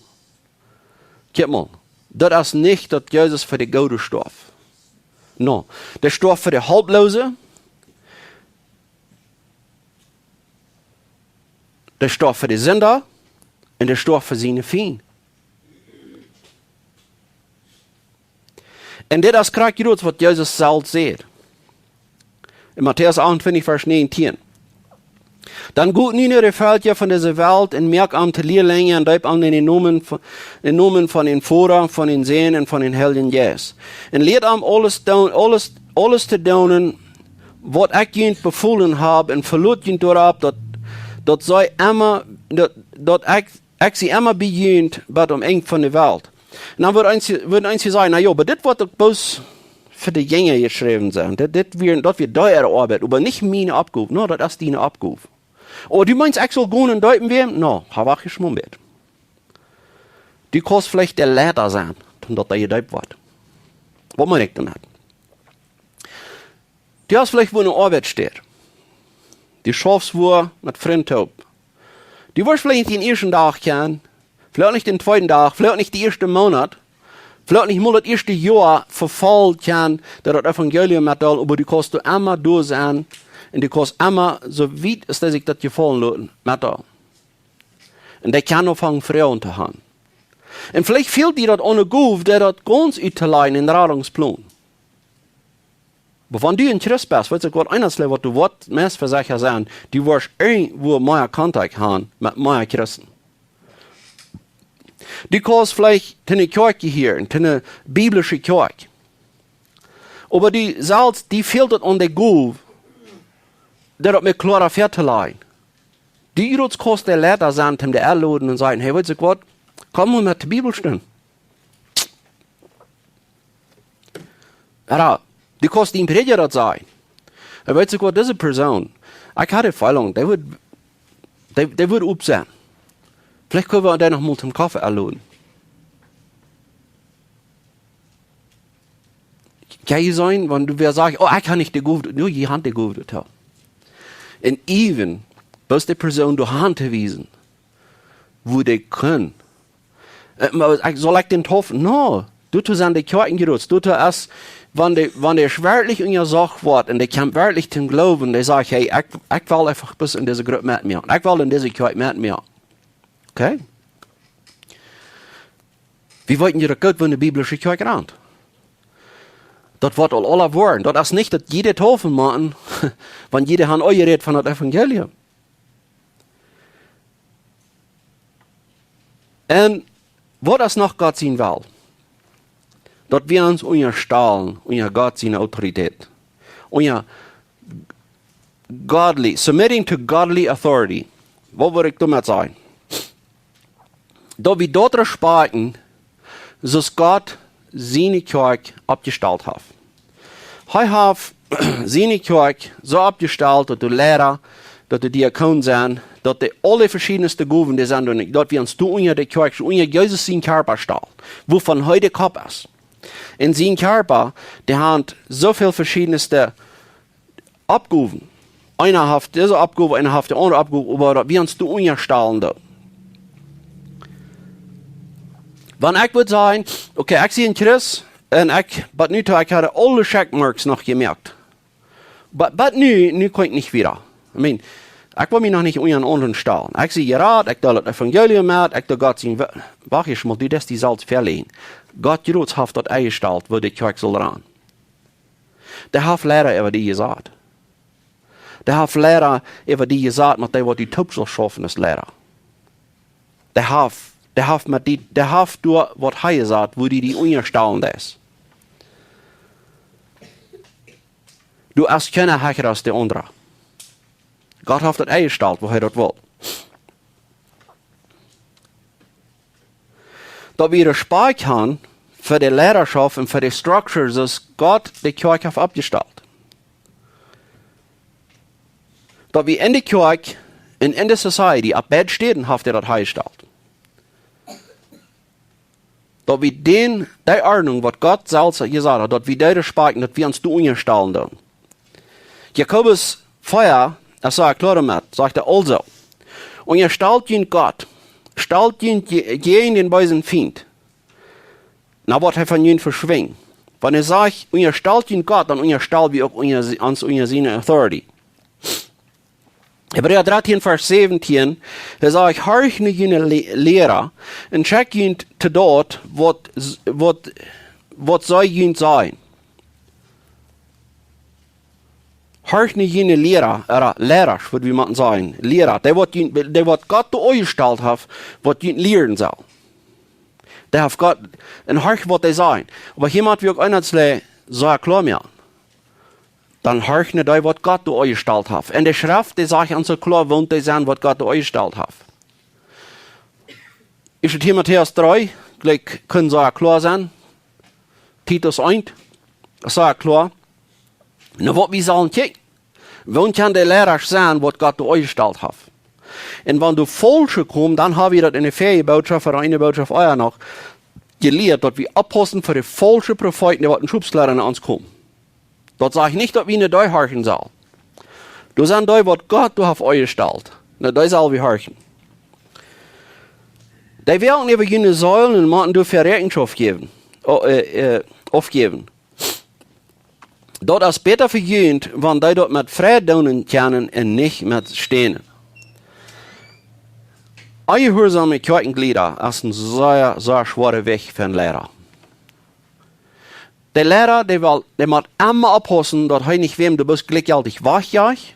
Kjikj mol, daut es nich, daut Jesus fa de Goode storf. No, dee storf fa de Helploose, dee storf fa de Sinda un dee storf fa siene Fiend. Un dit es krakjt daut, waut Jesus selfst säd. En Matäus achtuntwintich, Varsch näajentieen: Dan got nu no de Velkja von dise Welt un moakt an to Lierlinja un deept an en dän Nomen von, en Nomen von dän Voda, von dän Sän un von dän Heiljen Jeist. Un lieet an aules doonen, aules, aules to doonen, waut ekj junt befolen hab, un velot junt doaropp, daut, daut see emma, daut, daut ekj, ekj sie emma bie junt bat aum Enj von de Welt. Un dan wudd eena, wudd eena sajen: Na jo, oba dit woat uk bloos fa de Jinja jeschräwen sennen. Dit, dit wia, daut wia äare Oabeit, oba nich miene Oppgow. No, daut es diene Oppgow. Oh, du meenst, ekj saul gonen un deepen woaren? No, ha, wacht ieescht mol een bät. Du kaust veleicht de Leida sennen, toom daut dee jedeept woat. Waut meen ekj doamet? Du hast veleicht wua eene Oabeit steit. Du schaufst wua met Frind toop. Du woascht veleicht nich dän ieeschten Dach kjennen, veleicht nich dän tweeden Dach, veleicht nich dän ieeschten Moonat, veleicht nich mol daut ieeschte Joa vefoljen kjennen, daut daut Evangelium metdeelen, oba du kaust doa emma doa sennen un du kaust emma, soo wiet aus dee sikj daut jefaulen loten, metdeelen. Un dee kjennen aunfangen Froagen to haben. Un veleicht fält die daut aun eene Gow, dee daut gaunz uttoläajen, een Radungsplon. Oba wan du een Christ best, weetst du waut, eensje, waut du woascht meist vesecha sennen, du woascht irjentwua mea Kontakt haben met mea Christen. Du kaust veleicht to eene Kjoakj jehieren, to eene biblische Kjoakj. Oba du selfst, die fält daut aun de Gow, daut mea kloa väatoläajen. Du kaust de Leida sennen, dee die enloden un sajen: Hey, weetst du waut, komm mol met to de Bibelstund. Ooda du kaust dän Prädja daut sajen: Hey, weetst du waut, dise Persoon, ekj haud de Feelinj, dee wudd, dee, dee wudd opp sennen. Veleicht kjenn wie dee noch mol toom Koffe enloden. Kaun je sennen, wan du wäa sajchst: Oh, ekj hab nich de Gow, no, jie haben de Gow doatoo. Un äwen, bloos de Persoon doa han to wiesen, woo dee kunn. Äh, oba ekj, saul ekj dän taufen? No, doatoo sent de Kjoakjen jrod. Doatoo es, wan dee, wan dee werkjlich unjasocht woat un dee kjemt werkjlich toom Gloowen, dee sajcht: Hey, ekj, ekj well eefach bloos en dise Grupp metmoaken. Ekj well en dise Kjoakj metmoaken. Okay? Wie weeten je daut goot, woo de biblische Kjoakj rant. Daut woat aul aula woaren. Daut es nich, daut jie taufen motten, wan jie han aul jerät von daut Evangelium. Un waut es noch Gott sien Well? Daut wie ons unjastalen unja Gott siene Autoritäten. Unja godly, submitting to godly authority. Waut well ekj doamet sajen? Daut wie daut respakjten, soo aus Gott siene Kjoakj oppjestalt haft. Hee haft siene Kjoakj soo oppjestalt, daut de Leida, daut de Diakonen sent, daut dee aule veschiedne Gowen, dee sent doa nich, daut wie ons doa unja de Kjoakj, unja Jesus sien Kjarpa stalen, wuavon hee de Kopp es. En sien Kjarpa, dee haft soo väl veschiedne Oppgowen. Eena haft dise Oppgow, eena haft de aundre Oppgow, oba daut wie ons doa unjastalen doonen. Wan ekj wudd sajen, okay, ekj sie een Christ un ekj, bat nu too, ekj haud aule checkmarks noch jemoakt. Bat, bat nu, nu kaun ekj nich wieda. I mean, ekj well mie noch nich unja eenen aundren stalen. Ekj sie jerat, ekj deel daut Evangelium met, ekj doo Gott sien Wo-, wacht, ekj mott die daut die selfst väaläajen. Gott jrots haft daut enjestalt, woo de Kjoakj saul rannen. Dee haft Liera äwa die jesat. Dee haft Liera äwa die jesat, met dee waut du toop saust schaufen aus Liera. Dee haft, dee haft met die, dee haft doa waut hee jesat, woo du die unjastalen deist. Du best kjeena hecha aus de aundra. Gott haft daut enjestalt, woo hee daut well. Daut wie Respakjt haben fa de Liaraschoft un fa de structures, waut Gott de Kjoakj haft oppjestalt. Daut wie enne Kjoakj un enne society, opp beid Städen haft hee daut enjestalt. Daut wie dän, dee Ordnunk, waut Gott selfst jesat haft, daut wie dee Respakjt, daut wie ons doa unjastalen doonen. Jakobus vea, daut sajcht kloa doamet, sajcht hee aulsoo: Unjastalt junt Gott, stalt junt je-, jäajen dän beesen Fient. Na, waut hee von junt veschwinjt. Wan hee sajcht, unjastalt junt Gott, dan unjastal wie uk unja, ons unja siene authority. Hebräa dartieen, Varsch säwentieen, hee sajcht: Horcht no june Le-, Liera un schekjt junt to daut, waut, waut, waut see junt sajen. Horcht no june Liera, ooda Liera, wudd wie motten sajen. Liera, dee waut junt, dee waut Gott doa enjestalt haft, waut junt lieren saul. Dee haft Gott, un horcht waut dee sajen. Oba hia mott wie uk eent soo kloa moaken. Dan horcht no dee waut Gott doa enjestalt haft. Un de Schreft, dee sajcht ons soo kloa, wäa dee sent waut Gott doa enjestalt haft. Ieeschte Timotäus dree, jlikj kunn soo kloa sennen. Titus eent, soo kloa. Nu waut wie sellen kjikjen. Wäa kjennen de Liera sennen waut Gott doa enjestalt haft? Un wan doa faulsche komen, dan hab wie daut enne väaje Bootschoft, ooda eene Bootschoft ea noch, jelieet, daut wie oppaussen fa de faulsche Profeeten, dee waut en Schopskjleeda no ons komen. Daut sajcht nich, daut wie no dee horchen sellen. Doa sent dee, waut Gott doa haft enjestalt. No dee sell wie horchen. Dee woaren äwa june Seelen un motten doafäa Räakjenschoft jäwen. O, äh, äh, aufjäwen. Daut es bäta fa junt, wan dee daut met Freid doonen kjennen un nich met Stänen. Onjehuarsome Kjoakjenjlieda es een sea, sea schwoara Wajch fa een Liera. De Liera, dee well, dee mott emma oppaussen, daut hee nich wäm doa bloos jlikjjeltich wajchjajcht.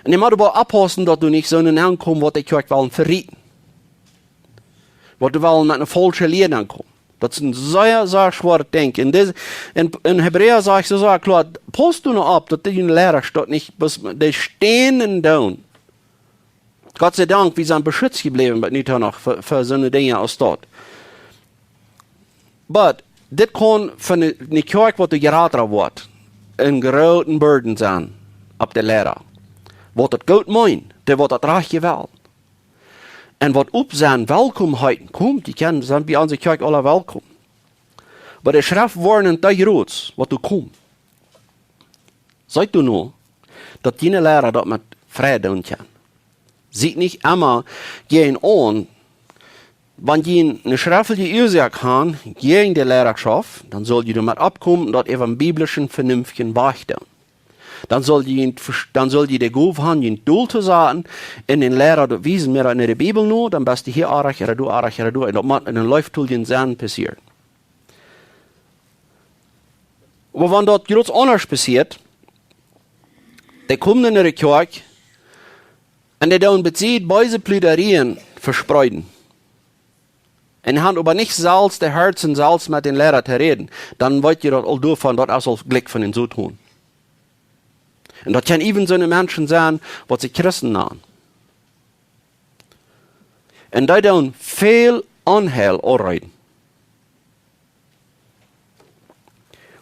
Un dee mott oba oppaussen, daut doa nich soone nenkomen, waut de Kjoakj wellen verieten. Waut doa wellen met eene faulsche Lia nenkomen. Daut es een sea, sea schwoaret Dinkj. En dis-, en, en Hebräa sajcht soo, soo kloa: Pausst doa no opp, daut dee Liera doa nich bloos de Stänen doonen. Gott sei Dank, wie sent beschützt jebläwen, bat nu too noch fa, fa soone Dinja aus daut. Oba dit kaun fa eene, eene Kjoakj, waut doa jerat woat, een grooten Burden sennen opp de Liera. Waut daut goot meent, dee waut daut rajchte well. Un waut opp sien Welkomheiten kjemt, dee kjennen, sent bie onse Kjoakj aula welkom. Oba de Schreft woarent dee jrots, waut doa komen. Seet doa no, daut june Liera daut met Freid doonen kjennen. Siet nich emma jäajen aun, wan jie eene schreftliche Uasoak haben jäajen de Liaraschoft, dan sell jie doamet oppkomen, daut äwa een biblischen, venenftjen Wajch doonen. Dan sell jie, dan sell jie de Gow haben, junt dol to saten, un dän Liera daut wiesen, mea en de Bibel no, dan best du hia oajch, ooda doa oajch, ooda doa. Un daut mott en een leeftoljen Senn passieren. Oba wan daut jrots aundasch passieet, dee komen en de Kjoakj un dee doonen besied beese Pludarieen vespreeden. Un haben oba nich selfst de Harzen selfst met dän Liera to räden, dan weet jie daut aul doavon, daut es aul jlikj von dän Soton. Un daut kjennen even soone Menschen sennen, waut sikj Christen nanen. Un dee doonen väl Onheil aunreeden.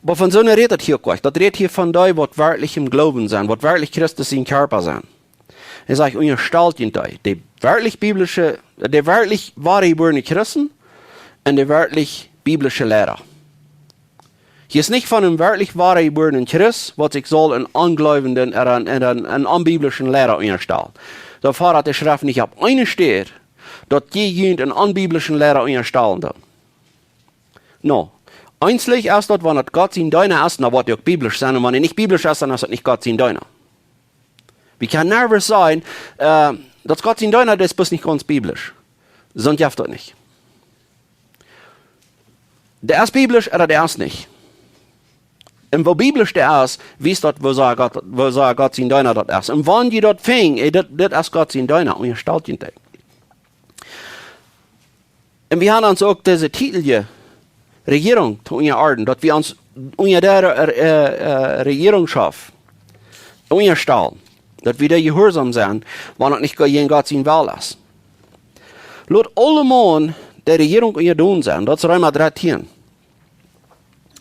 Oba von soone rät daut hia uk nich. Daut rät hia von dee, waut werkjlich em Gloowen sent, waut werkjlich Christus sien Kjarpa sent. Hee sajcht, unjastalt junt dee, dee werkjlich biblische, dee werkjlich woare jebuarne Christen un dee werkjlich biblische Liera. Hia es nich von een werkjlich woa jebuarnen Christ, waut sikj saul een onjleewenden ooda een, ooda een, een onbiblischen Liera unjastalen. Doa foddat de Schreft nich opp eene Städ, daut jie junt een onbiblischen Liera unjastalen doonen. No, eenslich es daut, wan daut Gott sien Deena es, dan woat hee uk biblisch sennen. Un wan hee nich biblisch es, dan es daut nich Gott sien Deena. Wie kjennen never sajen, äh, daut Gott sien Deena, daut es bloos nich gaunz biblisch. Soont jeft daut nich. Dee es biblisch, ooda dee es nich. Un woo biblisch dee es, wiest daut, woo sea Gott, woo sea Gott sien Deena daut es. Un wan jie daut finjen, ey, dit, dit es Gott sien Deena, unjastalt junt dee. Un wie haben ons uk dise Titel hia, Rejierunk, to unjaorden, daut wie ons unja dee, äh, äh, Rejierungschoft unjastalen, daut wie dee jehuarsom sennen, wan daut nich jäajen Gott sien Wellen es. Lot aulemaun de Rejierunk unjadon sennen, daut es Reema dartieen.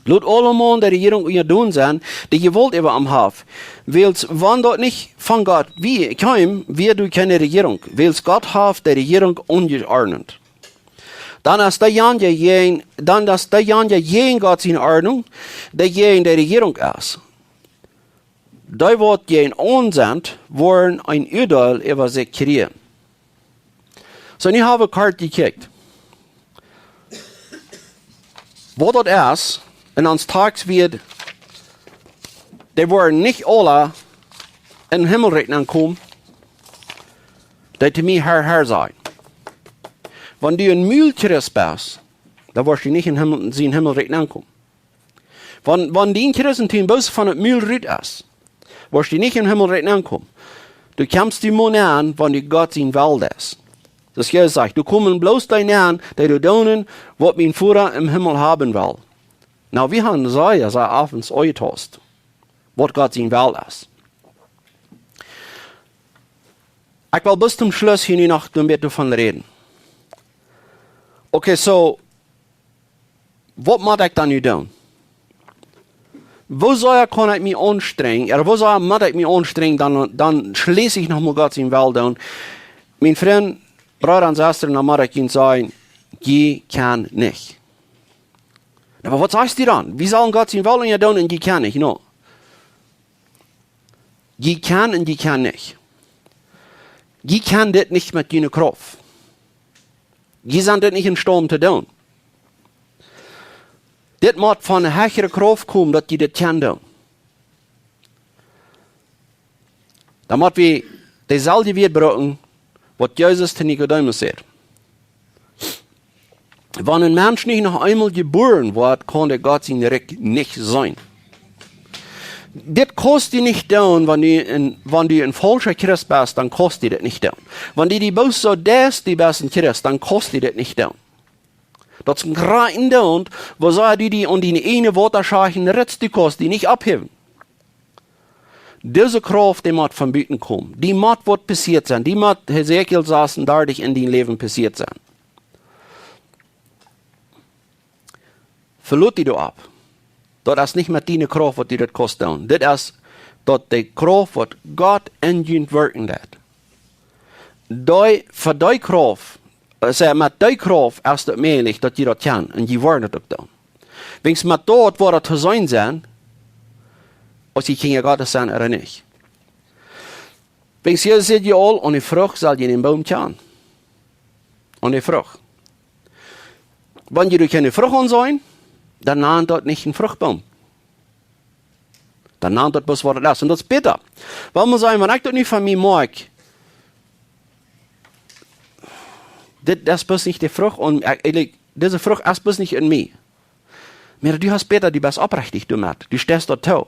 Lot aulemaun de Rejierunk unjadon sennen, dee Jewault äwa am haft. Wiels wan daut nich von Gott wia, kjeem, wia doa kjeene Rejierunk. Wiels Gott haft de Rejierunk unjaordent. Dan es deejanja jäajen, dan es deejanja jäajen Gott siene Ordnunk, dee jäajen de Rejierunk es. Dee waut jäajen ons sent, woaren een Uadeel äwa sikj kjrieen. Soo, nu hab wie kort jekjikjt. Waut daut es, un ons Tekst wia, dee woaren nich aule em Himmelrikj nenkomen, dee to mie Herr, Herr sajen. Wan du een Mul Christ best, dan woascht du nich em Himmel, sien Himmelrikj nenkomen. Wan, wan dien Christentum bloos von daut Mul rut es, woascht du nich em Himmelrikj nenkomen. Du kjemst doa mau nenn, wan du Gott sien Wellen deist. Daut es, Jesus sajcht, doa komen bloos dee nenn, dee doonen, waut mien Voda em Himmel haben well. No, wie haben sea, sea oft ons aunjetost, waut Gott sien Wellen es. Ekj well bat toom Schluss hia nu noch een bät von räden. Okay, soo, waut mott ekj dan nu doonen? Woo sea kaun ekj mie aunstrenjen? Ooda woo sea mott ekj mie aunstrenjen, dan, dan schliess ekj noch mol Gott sien Wellen doonen. Mien Frint, Brooda un Sesta, dan mott ekj junt sajen, jie kjennen nich. Na, oba waut sajchst du dan? Wie sellen Gott sien Wellen unjadoonen un jie kjennen nich, no? Jie kjennen un jie kjennen nich. Jie kjennen dit nich met june Krauft. Jie sent dit nich em Staund to doonen. Dit mott von eene hechre Krauft komen, daut jie dit kjennen doonen. Dan mott wie deeselwje Wieed brucken, waut Jesus to Nikodemus säd. Wan een Mensch nich noch eemol jebuaren woat, kaun dee Gott sien Rikj nich seenen. Dit kaust du nich doonen, wan du een, wan du een faulscha Christ best, dan kaust du dit nich doonen. Wan du die bloos soo deist, du best een Christ, dan kaust du dit nich doonen. Daut es een krakjt daut, woo sea du die aun diene ieejne Wotaschock ritst, du kaust die nich opphäwen. Dise Krauft, dee mott von buten komen. Dee mott waut passieet sennen. Dee mott Hesekiel sasundartich en dien Läwen passieet sennen. Veloot die doaropp. Daut es nich met diene Krauft, waut die daut kaust doonen. Dit es daut de Krauft, waut Gott en junt werkjen deit. Dee, fa dee Krauft, äh, saj, met dee Krauft es daut mäajlich, daut jie daut kjennen. Un jie woaren daut uk doonen. Wiels met daut woat daut to seenen sennen, aus jie Kjinja Gottes sent ooda nich. Wiels Jesus säd je aul, aun de Frucht sell jie dän Boom kjanen. Aun de Frucht. Wan jie doa kjeene Frucht aun seenen, dan nant daut nich een Fruchtboom. Dan nant daut bloos waut daut es. Un daut es bitta. Wuarom sajen, wan ekj daut nu von mie moak, dit, daut es bloos nich de Frucht, un ekj, ekj, dise Frucht es bloos nich en mie. Oba du hast bitta, du best oprechtich doamet. Du steist daut too.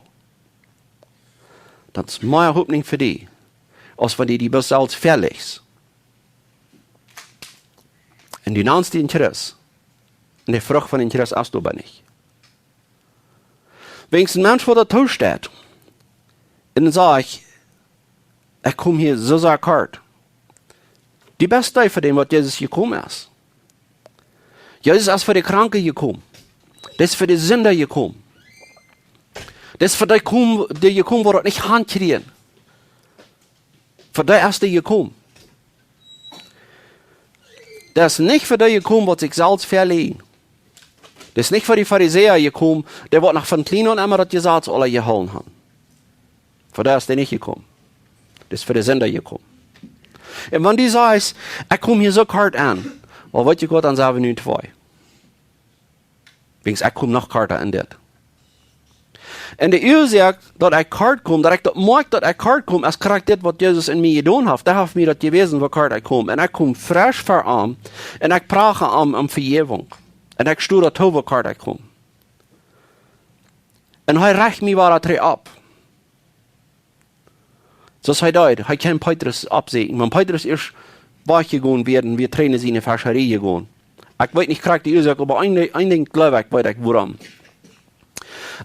Daut es mea Hopninj fa die, aus wan du die bloos selfst väalajchst. Un du nantst die een Christ. Un de Frucht von een Christ es doa oba nich. Wan een Mensch ver daut Tor steit un sajcht, ekj kom hia soo sea kort. Du best nich fa dän, waut Jesus jekomen es. Jesus es fa de Kranke jekomen. Dee es fa de Sinda jekomen. Dee es fa dee kom-, dee jekomen, waut daut nich han kjrieen. Fa dee es dee jekomen. Dee es nich fa dee jekomen, waut sikj selfst väalajcht. Daut es nich fa de Farisäa jekomen, dee waut noch von kjlien aun emma daut Jesaz aula jehoolen haben. Fa dee es dee nich jekomen. Daut es fa de Sinda jekomen. Un wan du sajchst, ekj kom hia soo kort aun, oba weet jie waut, dan sent wie nu twee. Wiels ekj kom noch korta aun dit. Un de Uasoak daut ekj kort kom, daut ekj daut moakj daut ekj kort kom, es krakjt dit waut Jesus en mie jedonen haft. Dee haft mie daut jewäsen woo kort ekj kom. Un ekj kom fresch ver am. Un ekj prach am om Vejäwunk. Un ekj sto doa too woo kort ekj kom. Un hee rajcht mie wada trigj opp. Soo aus hee deed, hee kjeem Petrus oppsieekjen. Wan Petrus ieescht wajchjegonen wia, dan wia Tränen siene Fescharie jegonen. Ekj weet nich krakjt de Uasoak, oba een, een Dinkj jleew ekj, weet ekj wuarom.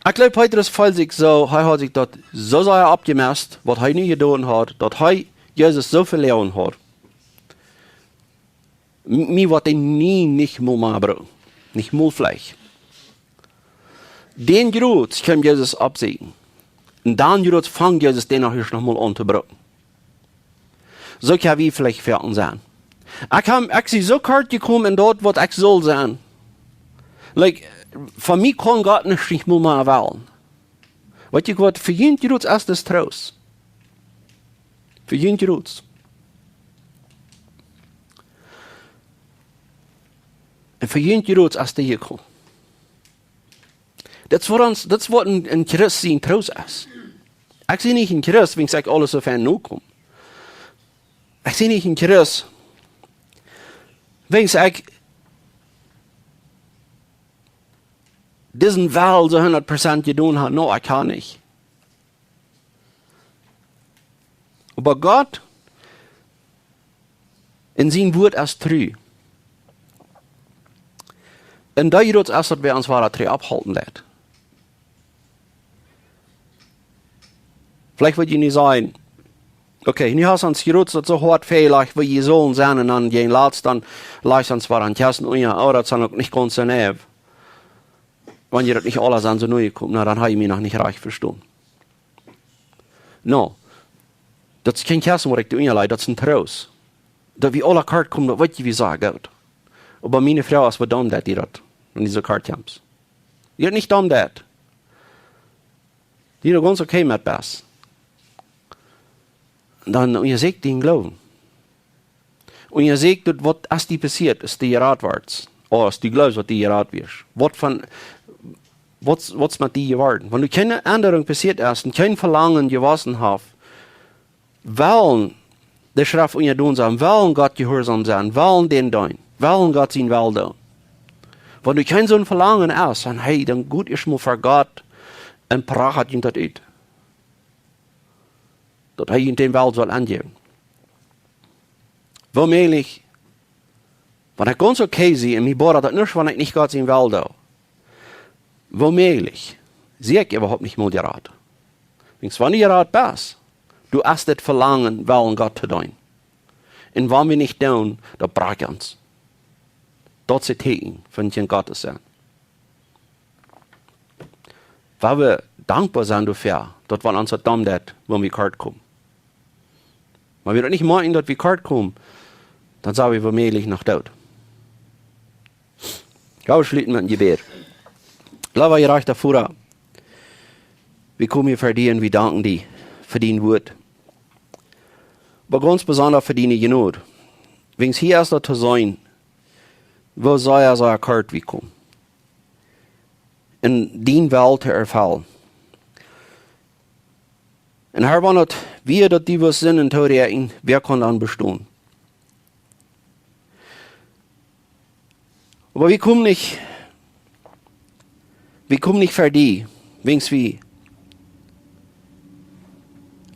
Ekj jleew, Petrus feeld sikj soo, hee haud sikj daut soo sea oppjemest, waut hee nu jedonen haud, daut hee Jesus soo veläajent haud. M-, mie woat hee nie nich mol mea brucken. Nich mol veleicht. Dän Jrod kjeem Jesus oppsieekjen. Un dan Jrod funk Jesus dän noch ieescht noch mol aun to brucken. Soo kjenn wie veleicht foaken sennen. Ekj hab, ekj sie soo kort jekomen en daut waut ekj sull sennen. Like, von mie kaun Gott nich, nich mol mea wellen. Weet jie waut, fa junt Jrods es daut Troost. Fa junt Jrods. Un fa junt Jrods es daut jekomen. Daut es waut ons, daut es waut een, een Christ sien Troost es. Ekj sie nich een Christ, wiels ekj aules soo fein nokom. Ekj sie nich een Christ, wiels ekj disen Well soo hundat Prozent jedonen haud. No, ekj kaun nich. Oba Gott en sien Wuat es tru. Un daut es daut, waut ons wada trigj opphalden deit. Veleicht woa jie nu sajen, okay, nu hast ons Jrods daut soo hoat veleicht, woo jie sullen sennen, un dan jäajen latst dan lajchst ons wada aun Kjesten unja, oh, daut sent uk nich gaunz soo neiw. Wan jie daut nich aula sent soo nojekomen, na, dan hab jie mie noch nich rajcht vestonen. No, daut es kjeen Kjesten waut ekj doa unja laj, daut es een Troost. Daut wie aula kort komen, daut weet jie, wie sajen, goot. Oba miene Fru es, wuarom deit dee daut, wan dee soo kort kjemt? Dee haft nich wuarom deit. Dee es gaunz okay met best. Dan unjasäkj dienen Gloowen. Unjasäkj daut, waut es die passieet, es die jerat worden. Oh, es die jleewst, waut die jerat wia. Waut von, waut, waut es met die jeworden? Wan doa kjeene Endrunk passieet es un kjeen Velangen jewossen haft, wellen de Schreft unjadon sennen, wellen Gott jehuarsom sennen, wellen dän deenen, wellen Gott sien Well doonen. Wan doa kjeen soon Velangen es, dan, hey, dan got ieescht mol ver Gott un prachat junt daut ut, daut hee junt dän Well saul aunjäwen. Woo mäajlich, wan ekj gaunz okay sie un mie bodat daut nuscht, wan ekj nich Gott sien Well doo, woo mäajlich sie ekj äwahaupt nich mol jerat? Wiels wan du jerat best, du hast daut Velangen, wellen Gott to deenen. Un wan wie nich doonen, daut brakjt ons. Daut es een Tieekjen von kjeen Gott to sennen. Wan wie dankboa sent doafäa, daut wan ons daut dan deit, wan wie kort komen. Wan wie daut nich moakjen, daut wie kort komen, dan sent wie woomäajlich noch doot. Jo, wie schluten met een Jebäd. Leewa jerajchta Voda, wie komen hia ver die un wie danken die fa dien Wuat. Oba gaunz besonda fa diene Jnod. Wiels hia es daut to seenen, woo sea, sea kort wie komen en dien Well to erfellen. Un Herr, wan daut wia, daut du wurscht Sinden toorieekjen, wäa kaun dan bestonen? Oba wie komen nich, wie komen nich ver die, wiels wie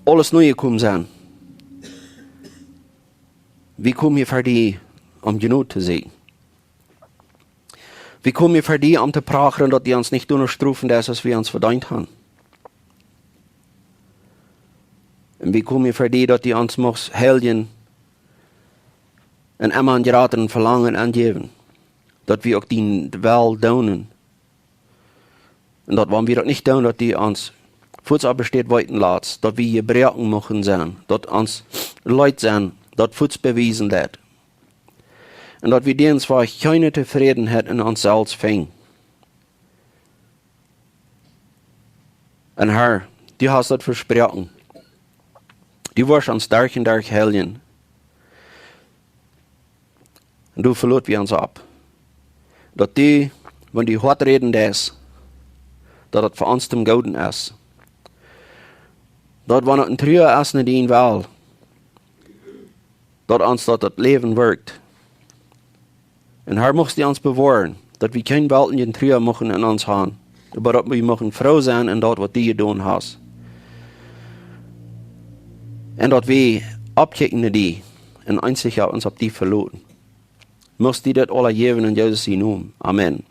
aules nojekomen sent. Wie komen hia ver die, om Jnod to seenen. Wie komen hia ver die, om to prachren, daut du ons nich doano strofen deist, aus wie ons vedeent haben. Un wie komen hia ver die, daut du ons muchst heiljen un emma een jratret Velangen aunjäwen, daut wie uk dien Well doonen. Un daut, wan wie daut nich doonen, daut du ons fuaz opp de Städ weeten latst, daut wie jebroaken muchten sennen, daut ons leet sennen, daut fuaz bewiesen deit. Un daut wie dän Wajch kjeene Tofrädenheit en ons selfst finjen. Un Herr, du hast daut vesproaken. Du woascht ons derch un derch heiljen. Un doa veloot wie ons opp, daut du, wan du hoat räden deist, daut daut fa ons toom Gooden es. Daut wan et een Trua es no dien Well, daut ons daut, daut Läwen wirkjt. Un Herr, muchst du ons bewoaren, daut wie kjeen weltlichen Trua muchten en ons han, oba daut wie muchten froo sennen en daut, waut du jedonen hast. Un daut wie oppkjikjen no die un eensich ons opp die veloten. Muchst du dit aula jäwen en Jesus sien Nomen. Amen.